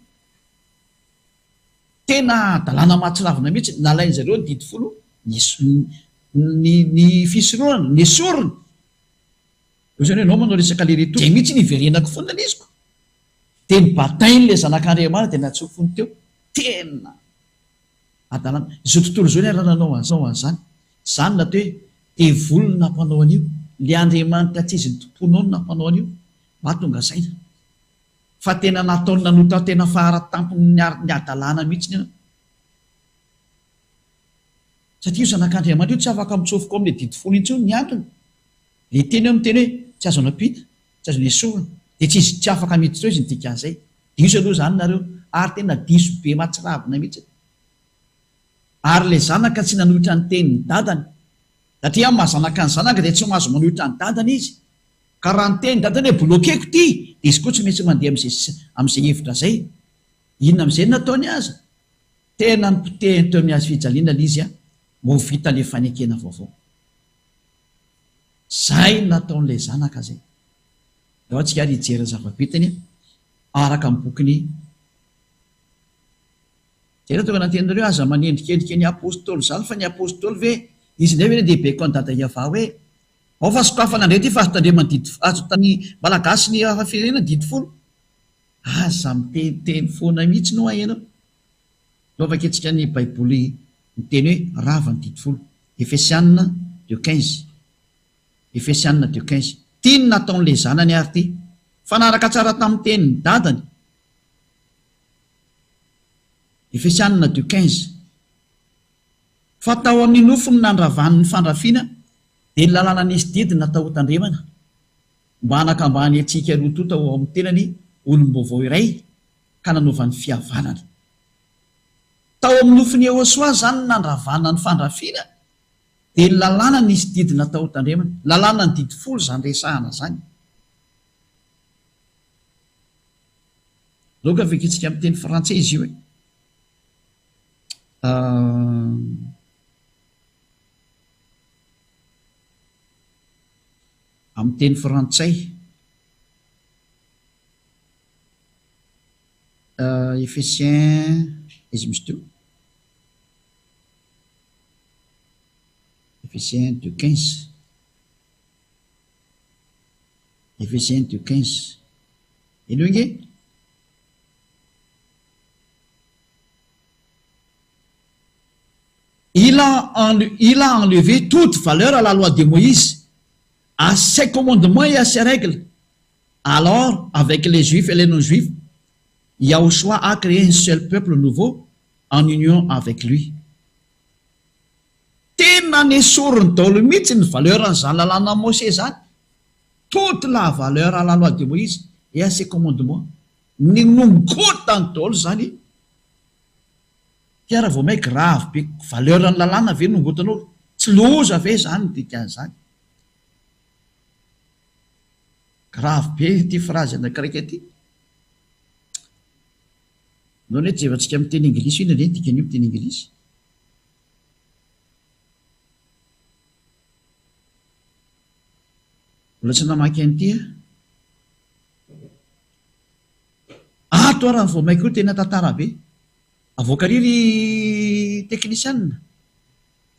Tena hadalàna mahatsiravina mihitsy, nalain'izareo ny didy folo, ny ny fisoronana, nesorina. Eo zany ianao manao resaka aller retour, zay mihitsy no iverenako foana le iziko. Dia nibatain'ilay zanak'Andriamanitra dia natsofony teo. Tena hadalana. Izao tontolo izao niara nanao an'izao an'izany. Izany no atao hoe devoly no nampanao an'io. Ilay Andriamanitra tsy izy nitompoanao no nampanao an'io. Mba tonga saina. Fa tena nataony nanota tena fara tampony ny hadalana mihitsy ianao. Satria io zanak'Andriamanitra io tsy afaka mitsofoka ao amin'ilay didy folo intsony ny antony. Ilay teny eo miteny hoe tsy azo anampiana, tsy azo nesorina, dia tsy izy tsy afaka miditra eo izy ny dikan'izay. Diso aloha izany nareo ary tena diso be mahatsiravina mihitsy. Ary ilay zanaka tsy nanohitra ny tenin'ny dadany. Satria amin'ny maha zanaka ny zanaka dia tsy mahazo manohitra ny dadany izy. Ka raha niteny dadany hoe bloquer-ko ity dia izy koa tsy maintsy mandeha amin'izay amin'izay hevitra izay. Inona amin'izay no nataony aza? Tena nipotehiny teo amin'ny hazo fijaliana ilay izy mba ho vita ilay fanekena vaovao. Zay no nataon'ilay zanaka zay. Ndao antsika ary hijery ny zava-bitany araka ny bokin'i Zay no tonga nanteninareo aza manendrikendrika ny apostoly zany fa ny apostoly ve izy indray ve le dia hibaiko an'i dada Yavah hoe ao fa sokafana indray ity fa azo tandremany didy azo tany malagasy ny hafa firenena didy folo aza miteniteny foana mihitsy no ahenao Ndao vakintsika ny baiboly miteny hoe rava ny didy folo. Efesiana deux 15 Efesiana deux 15 Ty ny nataon'ilay zanany ary ty. Fanaraka tsara tamin'ny tenin'ny dadany. Efesiana deux 15 Fa tao amin'ny nofony nandravany ny fandrafiana dia ny lalàna nisy didy natao hotandremana mba hanakambany antsika roa tonta ho ao amin'ny tenany olom-baovao iray ka nanaovany fihavanana. Tao amin'ny nofin'i Yehosua izany ny nandravana ny fandrafiana dia ny lalàna nisy didy natao hotandremana. Lalàna ny didy folo izany resahana izany. Loka vakintsika amin'ny teny frantsay izy io e. Amin'ny teny frantsay. Ephésiens, aiza misy teo? Ephésiens 2:15. Ephésiens 2:15. Henoy ange. Il a, il a enlevé toute valeur à la loi de Moïse, à ses commandements et à ses règles. Alors, avec les Juifs et les non-Juifs, Yahushua a créé un seul peuple nouveau en union avec lui. Tena nesoriny daholo mihitsy ny valeur-n'izany lalànan'i Mosesy izany, toute la valeur à la loi de Moïse et à ses commandements. Ny nongotany daholo izany. Ty ara vao may grave be, valeur-n'ny lalàna ve nongotanao? Tsy loza ve izany ny dikan'izany? Grave be ity phrase anakiraika ity. Ndao anie jevantsika amin'ny teny anglisy inona indray ny dikan'io amin'ny teny anglisy. Mbola tsy namaky an'ity aho. Ato ary vao mainka io tena tantara be. Avoaka ary ry teknisianina.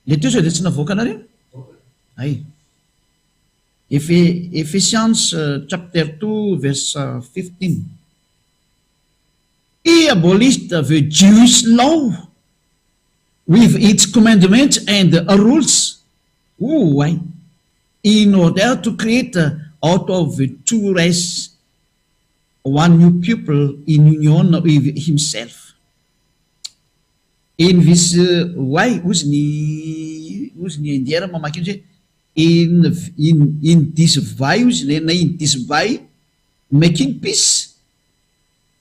Ilay teo sao dia tsy navoakanareo? Hay. Ephesians chapter 2 verse 15. He abolished the Jewish law with its commandments and rules, oay, in order to create out of the two races one new people in union with himself. In this way, hozy ny hozy ny Indiana mamaky io hoe In in in this way hozy ilay na in this way making peace.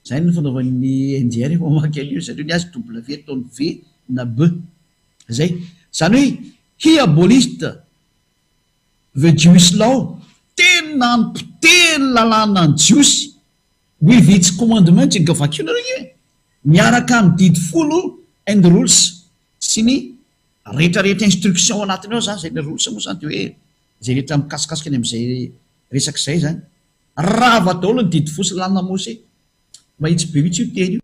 Izay no fanaovan'ny Indien rehefa mamaky an'io zareo, ny azy W ataony V na B. Izay. Izany hoe he abolished. The Jewish Law, tena nipotehiny lalàna ny Jiosy, with its commandments, nga vakio nareo io e! miaraka amin'ny didy folo and rules sy ny rehetrarehetra instruction ao anatiny ao zany, zay ny rules moa zany dia hoe izay rehetra mikasikasika ny amin'izay resaka izay zany. Rava daholo ny didy folo sy lalàna Mose. Mahitsy be mihitsy io teny io.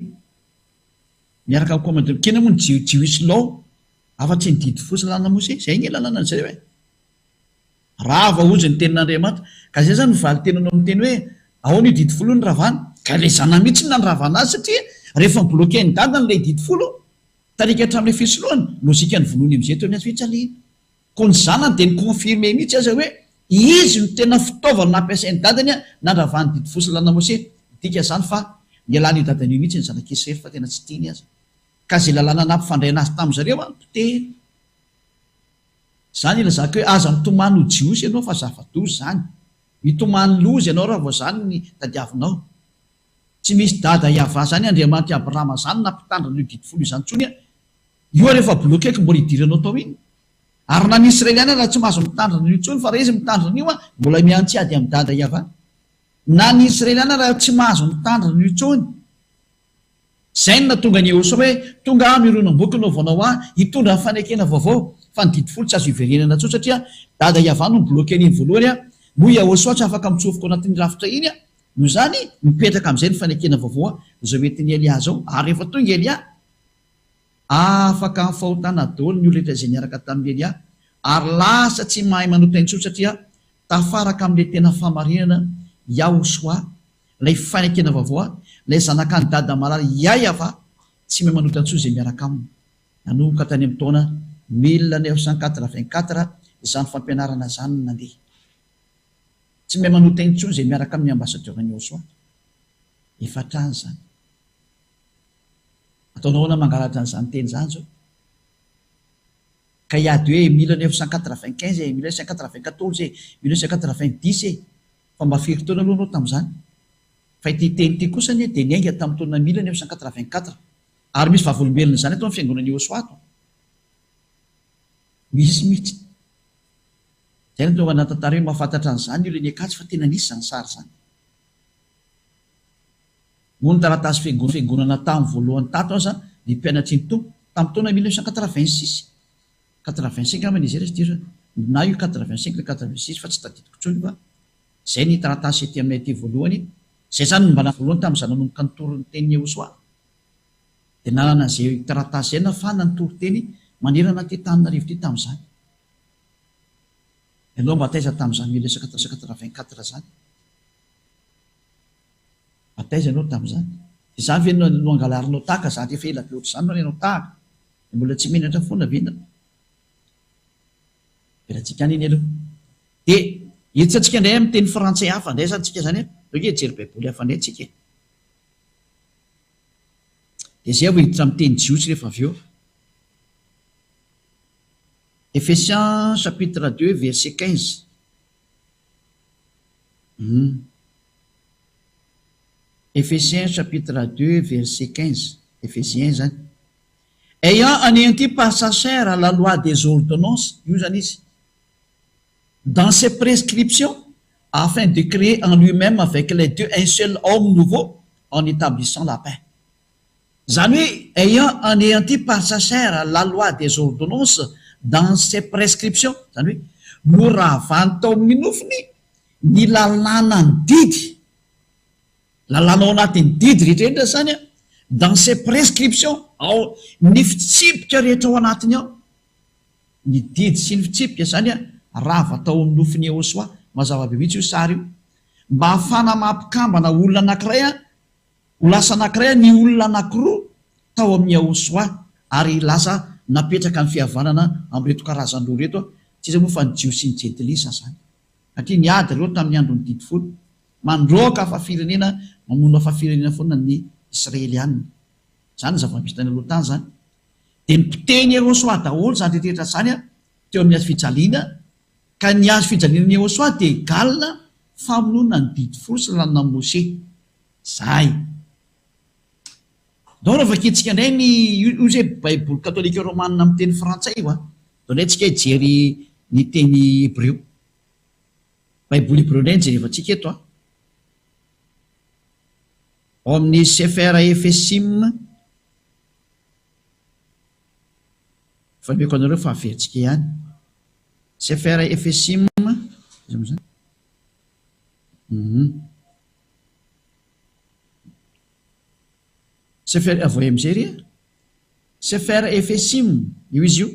Miaraka amin'ny commandement. Kena moa ny Jewish law afa-tsy ny didy folo sy lalàna Mose. Izay ange lalàna an'izareo e. Rava hozy ny tenin'Andriamanitra. Ka izay izany ny valin-teninao miteny hoe ahoana io didy folo io no ravana? Ka ilay zanany mihitsy no nandravana azy satria rehefa ni-bloquer-n'i dadany ilay didy folo, tarika hatramin'ilay fisoloany, logique ny vonoiny amin'izay teo amin'ny hazo fijaliana. Koa ny zanany dia ni-confirmer mihitsy aza hoe izy no tena fitaovana nampiasain'i dadany nandravany didy folo sy lalàna Mose. Midika izany fa nialany io dadany io mihitsy ny zanak'i Israely fa tena tsy tiany aza. Ka izay lalàna nampifandraina azy tamin-dry zareo an, potehiny. Izany ilazako hoe aza mitomany ho Jiosy ianao fa zava-doza izany. Mitomany loza ianao raha vao izany ny tadiavinao. Tsy misy dada Yavah izany Andriamanitr'i Abrahama izany nampitandrina io didy folo izany intsony an. Io ary efa bloquer-ko mbola idiranao tao iny. Ary na ny Israeliana aza tsy mahazo mitandrina an'io intsony fa raha izy mitandrina an'io an, mbola mihantsy ady amin'i dada Yavah. Na ny Israeliana raha tsy mahazo mitandrina an'io intsony. Izay no nahatonga an'i Yehosua hoe, Tonga aho mironam-boky naovanao ahy hitondra ny fanekena vaovao, fa ny didy folo tsy azo iverenana intsony satria dada Yavah no ni-bloquer an'iny voalohany an, moa Yehosua tsy afaka mitsofoka ao anatin'iny rafitra iny an, noho izany mipetraka amin'izay ny fanekena vaovao an, izao entin'i Elia izao, ary rehefa tonga Elia, Afaka amin'ny fahotana daholo ny olona rehetra izay niaraka tamin'i Elia, ary lasa tsy mahay manota intsony satria tafaraka amin'ilay tena fahamarinana, Yahoshuah, ilay fanekena vaovao, ilay zanak'an'i Dada malala Yayavah, tsy mahay manota intsony izay miaraka aminy. Nanomboka tany amin'ny taona 1984 izany fampianarana izany no nandeha. Tsy mahay manota intsony izay miaraka amin'ny ambassadeur-n'i Yahoshuah. Efa hatrany izany. Ataonao ahoana mangalatra an'izany teny izany zao? Ka hiady hoe 1995 e, 1994 e, 1990 e! Fa mba firy taona aloha anao tamin'izany? Fa ity teny ity kosa anie dia niainga tamin'ny taona 1984. Ary misy vavolombelon'izany ato amin'ny fiangonan'i Yehosua ato. Misy mihitsy. Izay no tonga nahatantara hoe mahafantatra an'izany ny olona eny Ankatso fa tena nisy izany sary izany. Moa ny taratasy fiangonana tamin'ny voalohany tato aza ny mpianatry ny Tompo, tamin'ny taona 1986, 85 angamba ny izy raha tsy diso aho, na io 85 na 86 fa tsy tadidiko intsony fa izay ny taratasy ety aminay aty voalohany, izay izany no mba voalohany tamin'izaho nanomboka nitory ny tenin'i Yehosua dia nanana an'izay taratasy izay nahafahana nitory teny manerana an'ity Antananarivo ity tamin'izany. Ianao mba taiza tamin'izany 1984 izany? Fa taiza ianao tamin'izany? Izany ve no no angalarinao tahaka zany efa ela be ohatr'izany no alainao tahaka? Dia mbola tsy menatra foana ve ianao? Avelantsika any iny aloha. Dia hiditra antsika indray amin'ny teny frantsay hafa indray izany tsika izany an! Ndao ange hijery baiboly hafa indray tsika e! Dia izay vao hiditra amin'ny teny jiosy rehefa avy eo. Ephésiens chapitre 2 verset 15. Hum. Ephésiens chapitre 2 verset 15, Ephésiens zany. Ayant anéanti par sa chair la loi des ordonnances, io zany izy, dans ses prescriptions, afin de créer en lui-même avec les deux un seul homme nouveau, en établissant la paix. Izany hoe ayant anéanti par sa chair la loi des ordonnances dans ses prescriptions, izany hoe noravany tao amin'ny nofony ny lalànan'ny didy, lalàna ao anatin'ny didy rehetra rehetra izany an, dans ses prescriptions, ao ny fitsipika rehetra ao anatiny ao, ny didy sy ny fitsipika izany an, rava tao amin'ny nofon'i Yehosua, mazava be mihitsy io sary io, mba hahafahana maha-mpikambana olona anankiray an, Ho lasa anankiray ny olona anankiroa tao amin'i Yahoshuah ary lasa napetraka ny fihavanana amin'ireto karazan-droa ireto, tsy iza moa fa ny Jiosy sy ny Jentilisa izany. Satria niady ireo tamin'ny andron'ny Didy Folo. Mandroaka hafa firenena, mamono hafa firenena foana ny Israeliana. Izany ny zava-misy tany aloha tany izany. Dia nopotehin'i Yahoshuah daholo izany rehetra izany teo amin'ny hazo fijaliana, ka ny hazo fijalian'i Yahoshuah dia égal famonoana ny Didy Folo sy lalànan'i Moshe. Zay. Ndao raha vakintsika indray ny, io izay baiboly katolika romana amin'ny teny frantsay io an. Ndao indray tsika hijery ny teny hebreo. Baiboly hebreo indray no jerevantsika eto an. Ao amin'ny Sefer Efesim, efa nomeko anareo fa averintsika ihany. Sefer Efesim, iza moa izany? Hum. Sefer, avoay amin'izay ry a. Sefer Efesim, io izy io.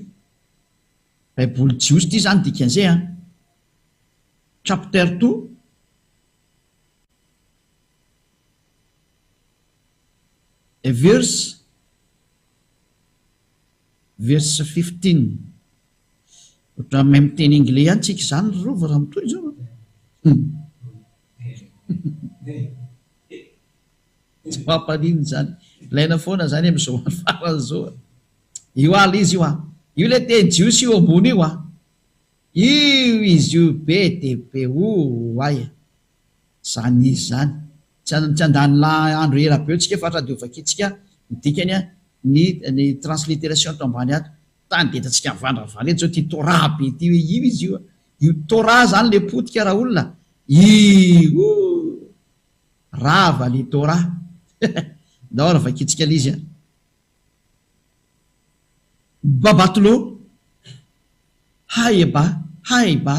Baiboly jiosy ity izany dikan'izay an. Chapter 2. Verse verse 15. Ohatran'ny mahay miteny anglais ihany tsika izany ry Rova raha mitohy izao an. Tsy mampaninona izany. Ilaina foana izany amin'izao andro farany izao. Io ah ilay izy io ah. Io ilay teny jiosy io ambony io ah. Io izy io be dia be oay e. Izany izy izany. Tsy tsy handany andro ela be eo tsika fa dia ho vakintsika ny dikany ah, ny ny transliteration ato ambany ato. Tany dia hitantsika mivandravandra eto izao ity Torah be ity hoe io izy io ah. Io Torah izany ilay potika raolona. Io. Rava le Torah. Ndao ary vakintsika ilay izy an. Babatlo, Haeba, Haeba,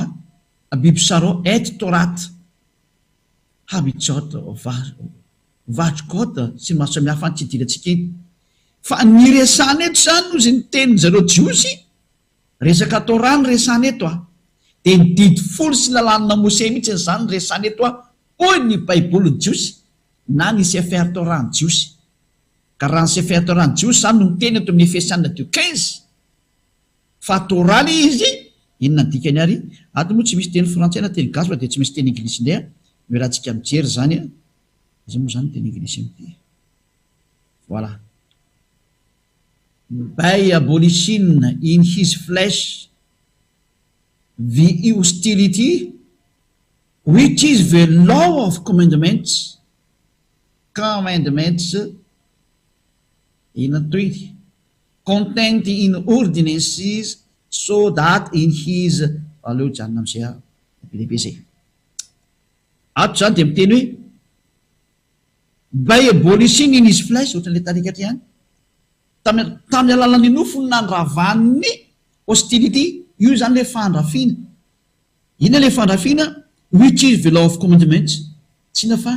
Bibsaro et Torat, Habijot, Vajkot sy ny maro samihafa any tsy idirantsika iny. Fa ny resahana eto izany hozy ny tenin-dry zareo Jiosy, resaka Torah no resahana eto an. Dia ny didy folo sy ny lalàna Mosè mihitsy izany no resahana eto an, hoy ny Baibolin'ny Jiosy na ny Sefer Torah ny Jiosy. Ka raha ny Sefer Torah ny Jiosy izany no miteny eto amin'ny Efesiana deux 15 fa Torah ilay izy, inona ny dikany ary? Ato moa tsy misy teny frantsay na teny gasy fa dia tsy maintsy teny anglisy indray an, no iarahantsika mijery izany an, aiza moa izany ny teny anglisy amin'ity? Voilà. By abolishing in his flesh the hostility which is the law of commandments commandments inona ny tohiny? Contained in ordinances so that in his aleo hijanona amin'izay aho be dia be izay. Ato izany dia miteny hoe by abolishing in his flesh ohatran'ilay tarikatra ihany tamin'ny tamin'ny alalan'ny nofo no nandravan'ny hostility io izany ilay fandrafiana Inona ilay fandrafiana? Which is the law of commandments? Tsy inona fa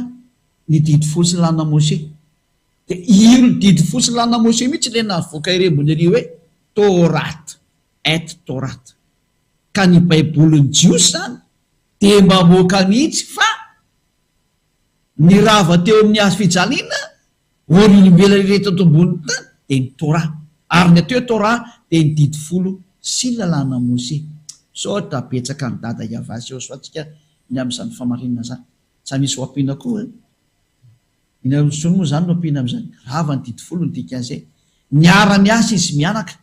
ny didy folo sy lalàna Moshe. Dia io didy folo sy lalàna Moshe mihitsy ilay navoaka ery ambony ery hoe Torat, et Torat. Ka ny baibolin'ny Jiosy izany dia mamoaka mihitsy fa ny rava teo amin'ny hazo fijaliana Olombelona rehetra eto ambonin'ny tany dia ny Torah. Ary ny atao hoe Torah dia ny didy folo sy ny lalàna Mose. Misaotra betsaka an'i Dada Yavah sy Yosua antsika ny amin'izany famarinana izany. Sa misy ho ampiana koa eh? Inona intsony moa izany no ampiana amin'izany? Rava ny didy folo ny dikan'izay. Niara-niasa izy mianaka.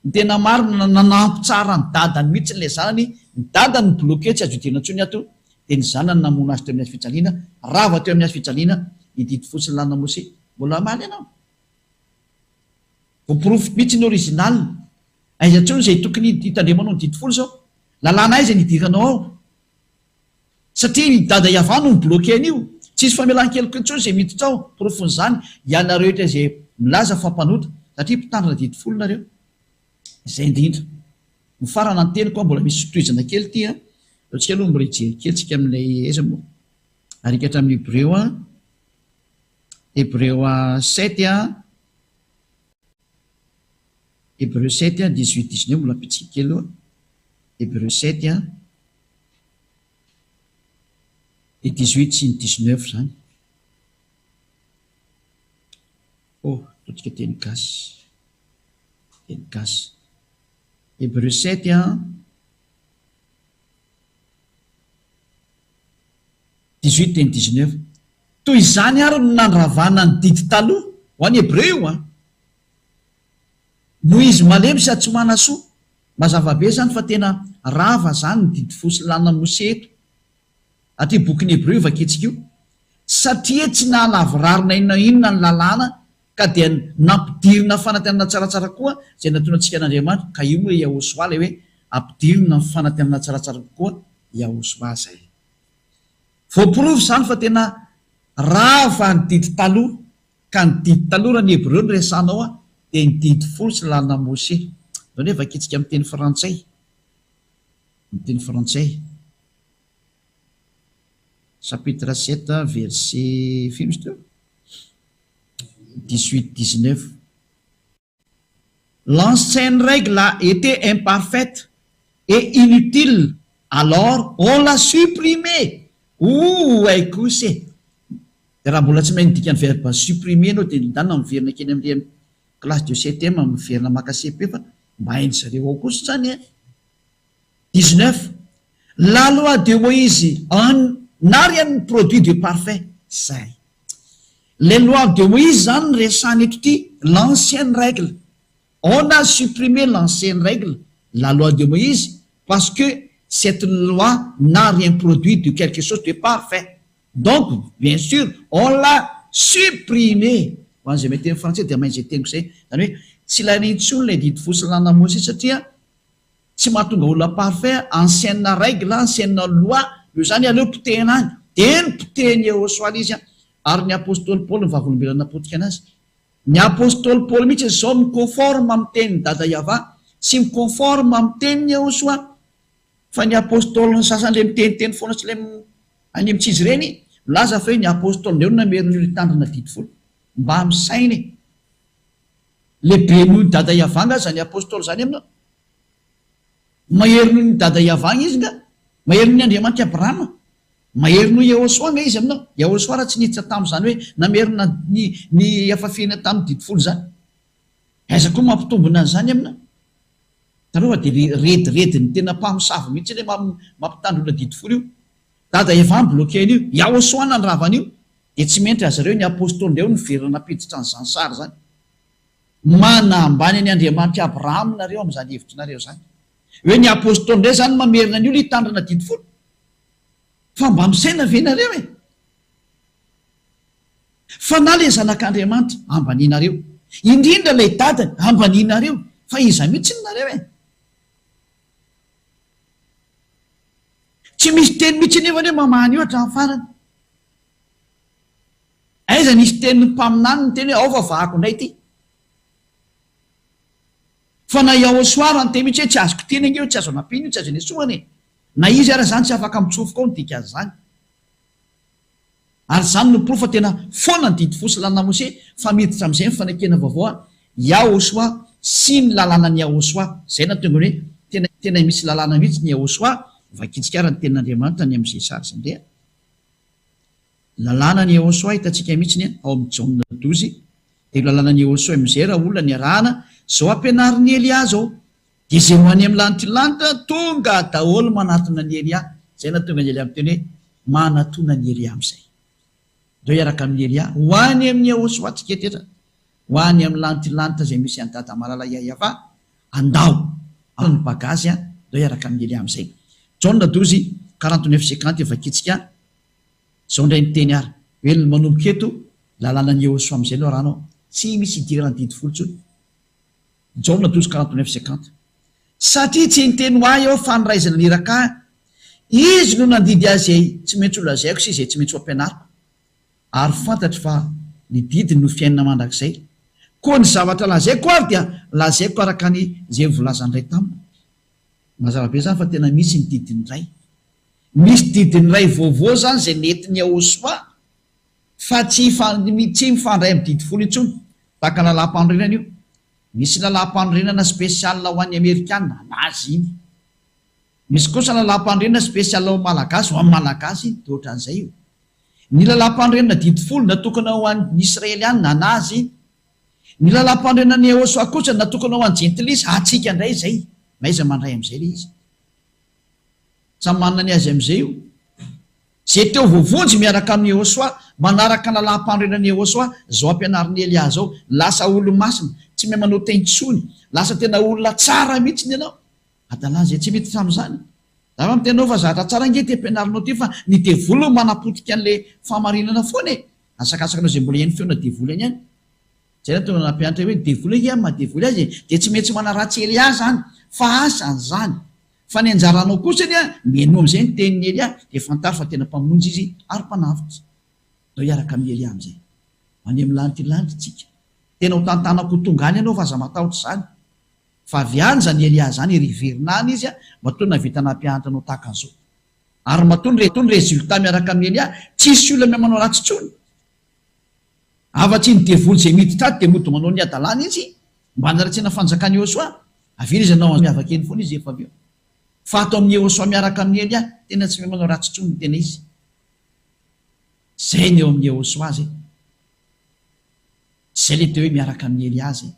Ny tena marina, nanampy tsara ny dadany mihitsy ilay zanany, ny dadany no bloqué tsy azo idirana intsony ato, dia ny zanany namono azy teo amin'ny hazo fijaliana, rava teo amin'ny hazo fijaliana ny didy fotsiny lalina Mose. Mbola hamaly ianao? Voaporofo mihitsy ny original. Aiza intsony izay tokony hitandremanao ny didy folo izao? Lalàna aiza ny hidiranao ao? Satria i Dada Yavah no mi-bloquer an'io. Tsisy famelan-keloka intsony izay miditra ao. Porofon'izany, ianareo rehetra izay milaza fa mpanota, satria mpitandrina didy folo nareo. Izay indrindra. Mifarana ny teniko an, mbola misy fitohizana kely ity an. Aleo tsika aloha mbola hijery kely tsika amin'ilay aiza moa. Arika hatramin'ny Hebreo an. Hebreo sept an. Hebreo sept an, dix-huit, dix-neuf mbola ampitsika kely aloha. Hebreo sept an. Ny dix-huit sy ny dix-neuf izany. Oh, todika teny gasy. Teny gasy. Hébreu sept an. Dix-huit dia ny dix-neuf. Toy izany ary no nandravana ny didy taloha, ho an'ny Hebreo io an. Noho izy malemy sady tsy manasoa. Mazava be izany fa tena rava izany ny didy folo sy lalàna Mose eto. Aty bokin'ny Hebreo io vakintsika io. Satria tsy nahalavorary na inona inona ny lalàna ka dia nampidirina fanantenana tsaratsara koa izay natono antsika an'Andriamanitra. Ka io moa Yahosoa ilay hoe ampidirina ny fanantenana tsaratsara kokoa Yahosoa izay. Voaporofo izany fa tena rava ny didy taloha, ka ny didy taloha raha ny hebreo no resahanao an, dia ny didy folo sy lalana Mose. Izao anie vakintsika amin'ny teny frantsay, amin'ny teny frantsay, chapitre sept verset firy izy teo? Dix-huit, dix-neuf. L'ancienne règle a été imparfaite et inutile alors on l'a supprimée! Ouh hay kosa e! Dia raha mbola tsy mahay ny dikan'ny verbe supprimer ianao dia ndana miverina kely amin'ilay classe de septième miverina maka CP fa mba hain-dry zareo ao kosa izany e! 19, La loi de Moïse en n'a rien produit de parfait. Zay. Ilay loi de Moïse izany no resahina eto ity, l'ancienne règle. On a supprimé l'ancienne règle, la loi de Moïse, parce que cette loi n'a rien produit de quelque chose de parfait. Donc, bien sûr, on l'a supprimé. Ho an'izay mahay teny frantsay dia mahay izay teniko izay. Izany hoe tsy ilaina intsony ilay didy folo sy lalàna Mosesy satria Tsy mahatonga olona parfait, ancienne règle, ancienne loi, io zany aleo potehina any, dia nopotehiny Yehosua ilay izy an, ary ny apostoly Paoly ny vavolombelona napotika anazy. Ny apostoly Paoly mihitsy izao mi-conforme amin'ny tenin'i Dada Yavah sy mi-conforme amin'ny tenin'i Yehosua. Fa ny apostoly ny sasany ilay miteniteny foana sy ilay any amin'ny tsy izy ireny, milaza fa hoe ny apostoly indray no namerina io hitandrina didy folo. Mba misaina e! Lehibe noho i Dada Yavah nga zany apostoly zany aminao? Mahery noho ny Dada Yavah izy nga? Mahery noho ny Andriamanitr'i Abrahama? Mahery noho Yehosua nga izy aminao? Yehosua raha tsy niditra tamin'izany hoe namerina ny ny hafafihana tamin'ny didy folo izany. Aiza koa mampitombina an'izany aminao? Hitanao fa dia le rediredin'ny tena mpamosavy mihitsy ilay mampitandro olona didy folo io. Dada Yavah mi-bloquer an'io. Yahosua nandrava an'io. Dia tsy mendrika azy ireo ny apostoly ireo niverina nampiditra an'izany sary izany. Manambany an' Andriamanitr'i Abrahama nareo amin'izany hevitrinareo izany. Hoe ny apostoly indray izany mamerina ny olona hitandrina didy folo? Fa mba misaina ve nareo e? Fa na ilay zanak'Andriamanitra ambanianareo, indrindra ilay dadany ambanianareo, fa iza mihitsy nareo e? Tsy misy teny mihitsy anefa hoe mamaha an'io hatramin'ny farany. Aiza nisy tenin'ny mpaminany niteny hoe ao fa vahako indray ity? Fa na i Yahoshua ara niteny mihitsy hoe tsy azoko teny ange io, tsy azo anampiana io, tsy azo anesoana e! Na izy ara izany tsy afaka mitsofoka ao ny dikan'izany. Ary izany no porofo fa tena foana ny didy fo sy lalàna Mose fa miditra amin'izay ny fanekena vaovao an Yahoshua sy ny lalànan'i Yahoshua. Izay nahatonga ny hoe tena tena misy lalàna mihitsy ny Yahoshua, vakintsika ara ny tenin'Andriamanitra ny amin'izay sary izay ndeha. Lalànan'i Yehosua hitantsika mihitsy ny ao amin'ny Jaona douze dia io lalànan'i Yehosua amin'izay raha olona niarahana izao ampianarin'i Elia izao dia izay ho any amin'ny lanitry lanitra tonga daholo manatona an'i Elia izay nahatonga an'i Elia miteny hoe manatona an'i Elia amin'izay ndao hiaraka amin'i Elia ho any amin'i Yehosua tsika tetra ho any amin'ny lanitry lanitra izay misy an'i Dada Malala Yahyafa andao ary ny bagazy ndao hiaraka amin'i Elia amin'izay Jaona douze 49 50 vakintsika Zao ndray miteny ary hoe ny manomboka eto lalànan'i Yehosua amizay no arahanao tsy misy idirana didy folo tsony Jaona 12 49 50 Satria tsy niteny ho ahy aho fa ny Ray izay naniraka ahy Izy no nandidy ahy izay tsy maintsy ho lazaiko sy izay tsy maintsy ho ampianariko ary fantatro fa ny didiny no fiainana mandrakizay koa ny zavatra lazaiko ary dia lazaiko araka ny izay volazan'ny Ray tamiko Mazava be izany fa tena misy ny didin'ny Ray. Misy didin'ny Ray vaovao izany izay nentin'i Yahoshuah fa tsy tsy mifandray amin'ny didy folo intsony. Tahaka lalàm-panorenana io. Misy lalàm-panorenana spécial ho an'ny Amerikana, an'azy iny. Misy kosa lalàm-panorenana spécial ho an'ny Malagasy, ho an'ny Malagasy iny. Dia ohatran'izay io. Ny lalàm-panorenana didy folo natokana ho an'ny Israeliana, an'azy iny. Ny lalàm-panorenan'i Yahoshuah kosa natokana ho an'ny Jentilisa, antsika indray izay. Mahaiza mandray amin'izay ilay izy. Samy manana ny azy amin'izay io. Izay teo voavonjy miaraka amin'i Yehosua, manaraka ny lalàm-panorenan'i Yehosua, izao ampianarin'i Elia izao, lasa olo-masina, tsy mahay manota intsony, lasa tena olona tsara mihitsy ianao. Adalà izay tsy miditra amin'izany. Za va miteny anao fa zatra tsara ange ity ampianarinao ity fa ny devoly no manapotika an'ilay fahamarinana foana e! Asakasakanao izay mbola hihaino feona devoly any ihany. Izay no tonga nampianatra hoe ny devoly ange amin'ny maha devoly azy e, dia tsy maintsy manaratsy Elia izany fa asany izany. Fa ny anjaranao kosany an, mihainoa amin'izay ny tenin'i Elia, dia fantaro fa tena Mpamonjy Izy ary Mpanavotra. Ndao hiaraka amin'i Elia amin'izay. Any amin'ny lanitra lanitra tsika. Tena ho tantanako ho tonga any ianao fa aza matahotra izany. Fa avy any izany Elia izany ary hiverina any izy matoa nahavita nampianatra anao tahaka an'izao. Ary matoa ny ny résultat miaraka amin'i Elia, tsisy olona miha manao ratsy intsony. Afa-tsy ny devoly izay miditra ato dia mody manao ny hadalany izy mba hanaratsiana fanjakan'i Yehosua. Avela izy hanao miavaka eny foana izy rehefa avy eo. Fa ato amin'i Yehosua miaraka amin'i Elia, tena tsy miha manao ratsy intsony ny tena izy. Zay ny eo amin'i Yehosua zay. Zay le teo hoe miaraka amin'i Elia zay.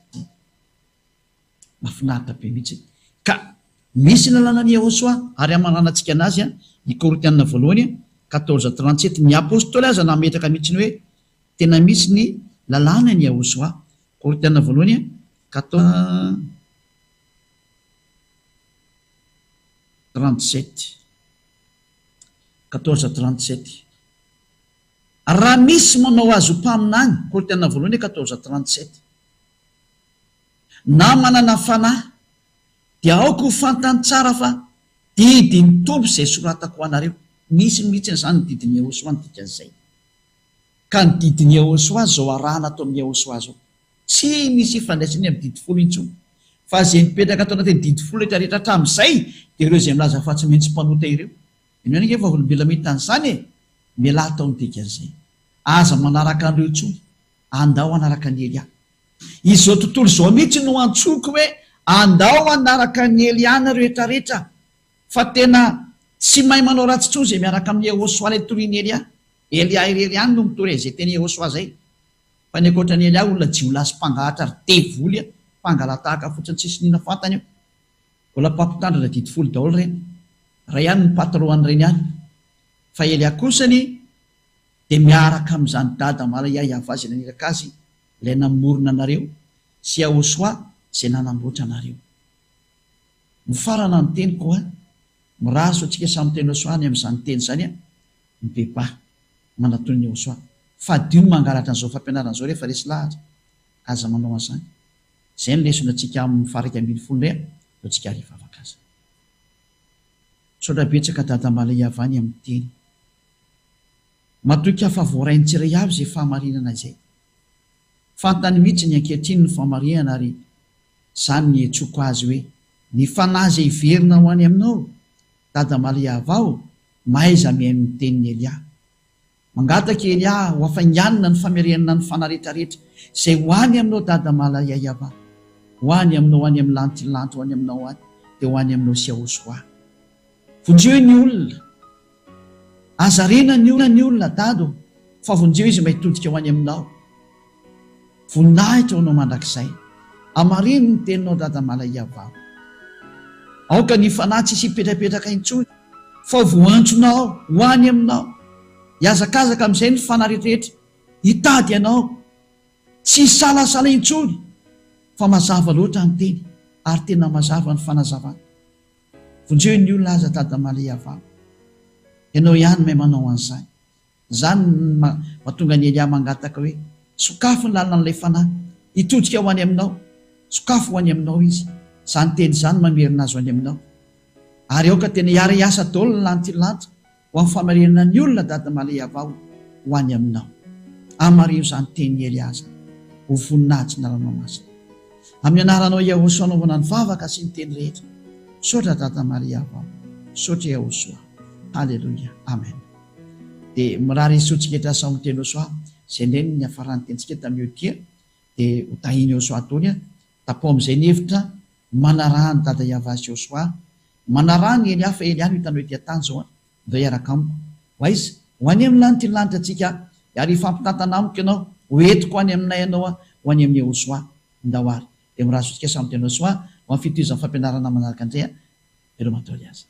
Mafinaritra be mihitsy. Ka misy ny lalànan'i Yehosua ary hamaranantsika anazy ny Korintiana voalohany 14:37. Ny apostoly aza nametraka mihitsy ny hoe tena misy ny lalànan'i Yehosua. Korintiana voalohany 14:37. 14:37. Raha misy manao azy ho mpaminany, Korintiana voalohany 14:37. Na manana fanahy, dia aoka ho fantany tsara fa didin'ny Tompo izay soratako ho anareo. Misy mihitsy izany ny didin'i Yehosua ny dikan'izay. Ka ny didin'i Yehosua izao arahana ato amin'i Yehosua izao. Tsy misy ifandraisany amin'ny didy folo intsony. Fa izay mipetraka ato anatin'ny didy folo rehetra rehetra hatramin'izay dia ireo izay milaza fa tsy maintsy mpanota ireo. Ianao ange vavolombelona mahita an'izany e! Mialà tao ny dikan'izay. Aza manaraka an'ireo intsony. Andao hanaraka an'i Elia. Izao tontolo izao mihitsy no antsoiko hoe andao hanaraka an'i Elia nareo rehetra rehetra fa tena tsy mahay manao ratsy intsony izay miaraka amin'i Yehosua ilay torian'i Elia. Elia irery ihany no mitory an'izay teny Yehosua izay. Fa ny ankoatran'i Elia olona jiolahy sy mpangalatra ary devoly mpangala-tahaka fotsiny tsisy nina fantany io. Mbola mpampitandrina didy folo daholo ireny. Iray ihany ny patron an'ireny any. Fa Elia kosany dia miaraka amin'izany dada Malaia Yavah izay naniraka azy ilay namorona anareo sy Yahoshuah izay nanamboatra anareo. Mifarana ny teniko a! Mirary soa antsika samy teny Yahoshuah any amin'izany teny izany a! Mibebaha. Manatona an'i Yahoshuah. Fadio ny mangalatra an'izao fampianarana izao rehefa resy lahatra. Aza manao an'izany. Izay no lesona antsika amin'ny faha 11 indray a! Ataontsika ary hivavaka aza. Misaotra betsaka Dada Malaia avy any amin'ny teny. Matoky aho fa voarain'ny tsiray avy izay fahamarinana izay. Fantany mihitsy ny ankehitriny ny famarihana ary izany ny iantsoako azy hoe ny fanahy izay hiverina ho any aminao, Dada Maria Vao, mahaiza mihaino ny tenin'i Elia. Mangataka i Elia ho hafainganina ny famerenana ny fanahy rehetrarehetra izay ho any aminao Dada Malaiaiava, ho any aminao any amin'ny lantilanty ho any aminao any dia ho any aminao Siaosoa. Vonjeo ny olona. Aza rena ny olona ny olona Dada ô, fa vonjeo izy mba hitodika ho any aminao. Voninahitra ho anao mandrakizay. Hamarino ny teninao Dada Malaiavao. Aoka ny fanahy tsisy hipetrapetraka intsony, fa ho voantsonao ho any aminao. Hihazakazaka amin'izay ny fanahy rehetrarehetra hitady anao. Tsy hisalasala intsony, fa mazava loatra ny teny, ary tena mazava ny fanazavana. Vonjeo ny olona aza Dada Malaiavao. Ianao ihany mahay manao an'izany. Izany no mahatonga an'i Elia mangataka hoe, Sokafy ny lalan'ilay fanahy, hitodika ho any aminao. Sokafy ho any aminao izy. Izany teny izany mamerina azy ho any aminao. Ary aoka tena hiara-hiasa daholo ny lantilanty ho amin'ny famarinana ny olona Dada Malaiavao ho any aminao. Amarino izany tenin'i Elia izany. Ho voninahitry ny anaranao masina. Amin'ny anaranao Yahosoa anaovana ny vavaka sy ny teny rehetra. Misaotra Dada Malaiavao. Misaotra Yahosoa. Haleloia. Amen. Dia mirary soa antsika rehetra samy miteny Yhosoa. Izay indray no niafaran'ny tenintsika tamin'io dia dia ho tahin'i Yhosoa daholo. Tapaho amin'izay ny hevitra manaraha an'i Dada Yavah sy Yhosoa. Manaraha ny Elia fa Elia no hitanao ety an-tany izao an! Ndao hiaraka amiko. Ho aiza? Ho any amin'ny lanitra iny lanitra antsika ary hifampitantana amiko ianao, ho entiko any aminay ianao aho, ho any amin'i Yehosua. Ndao ary. Dia mirary soa antsika samy teny Yehosua ho amin'ny fitohizan'ny fampianarana manaraka indray an! Veloma daholo aza.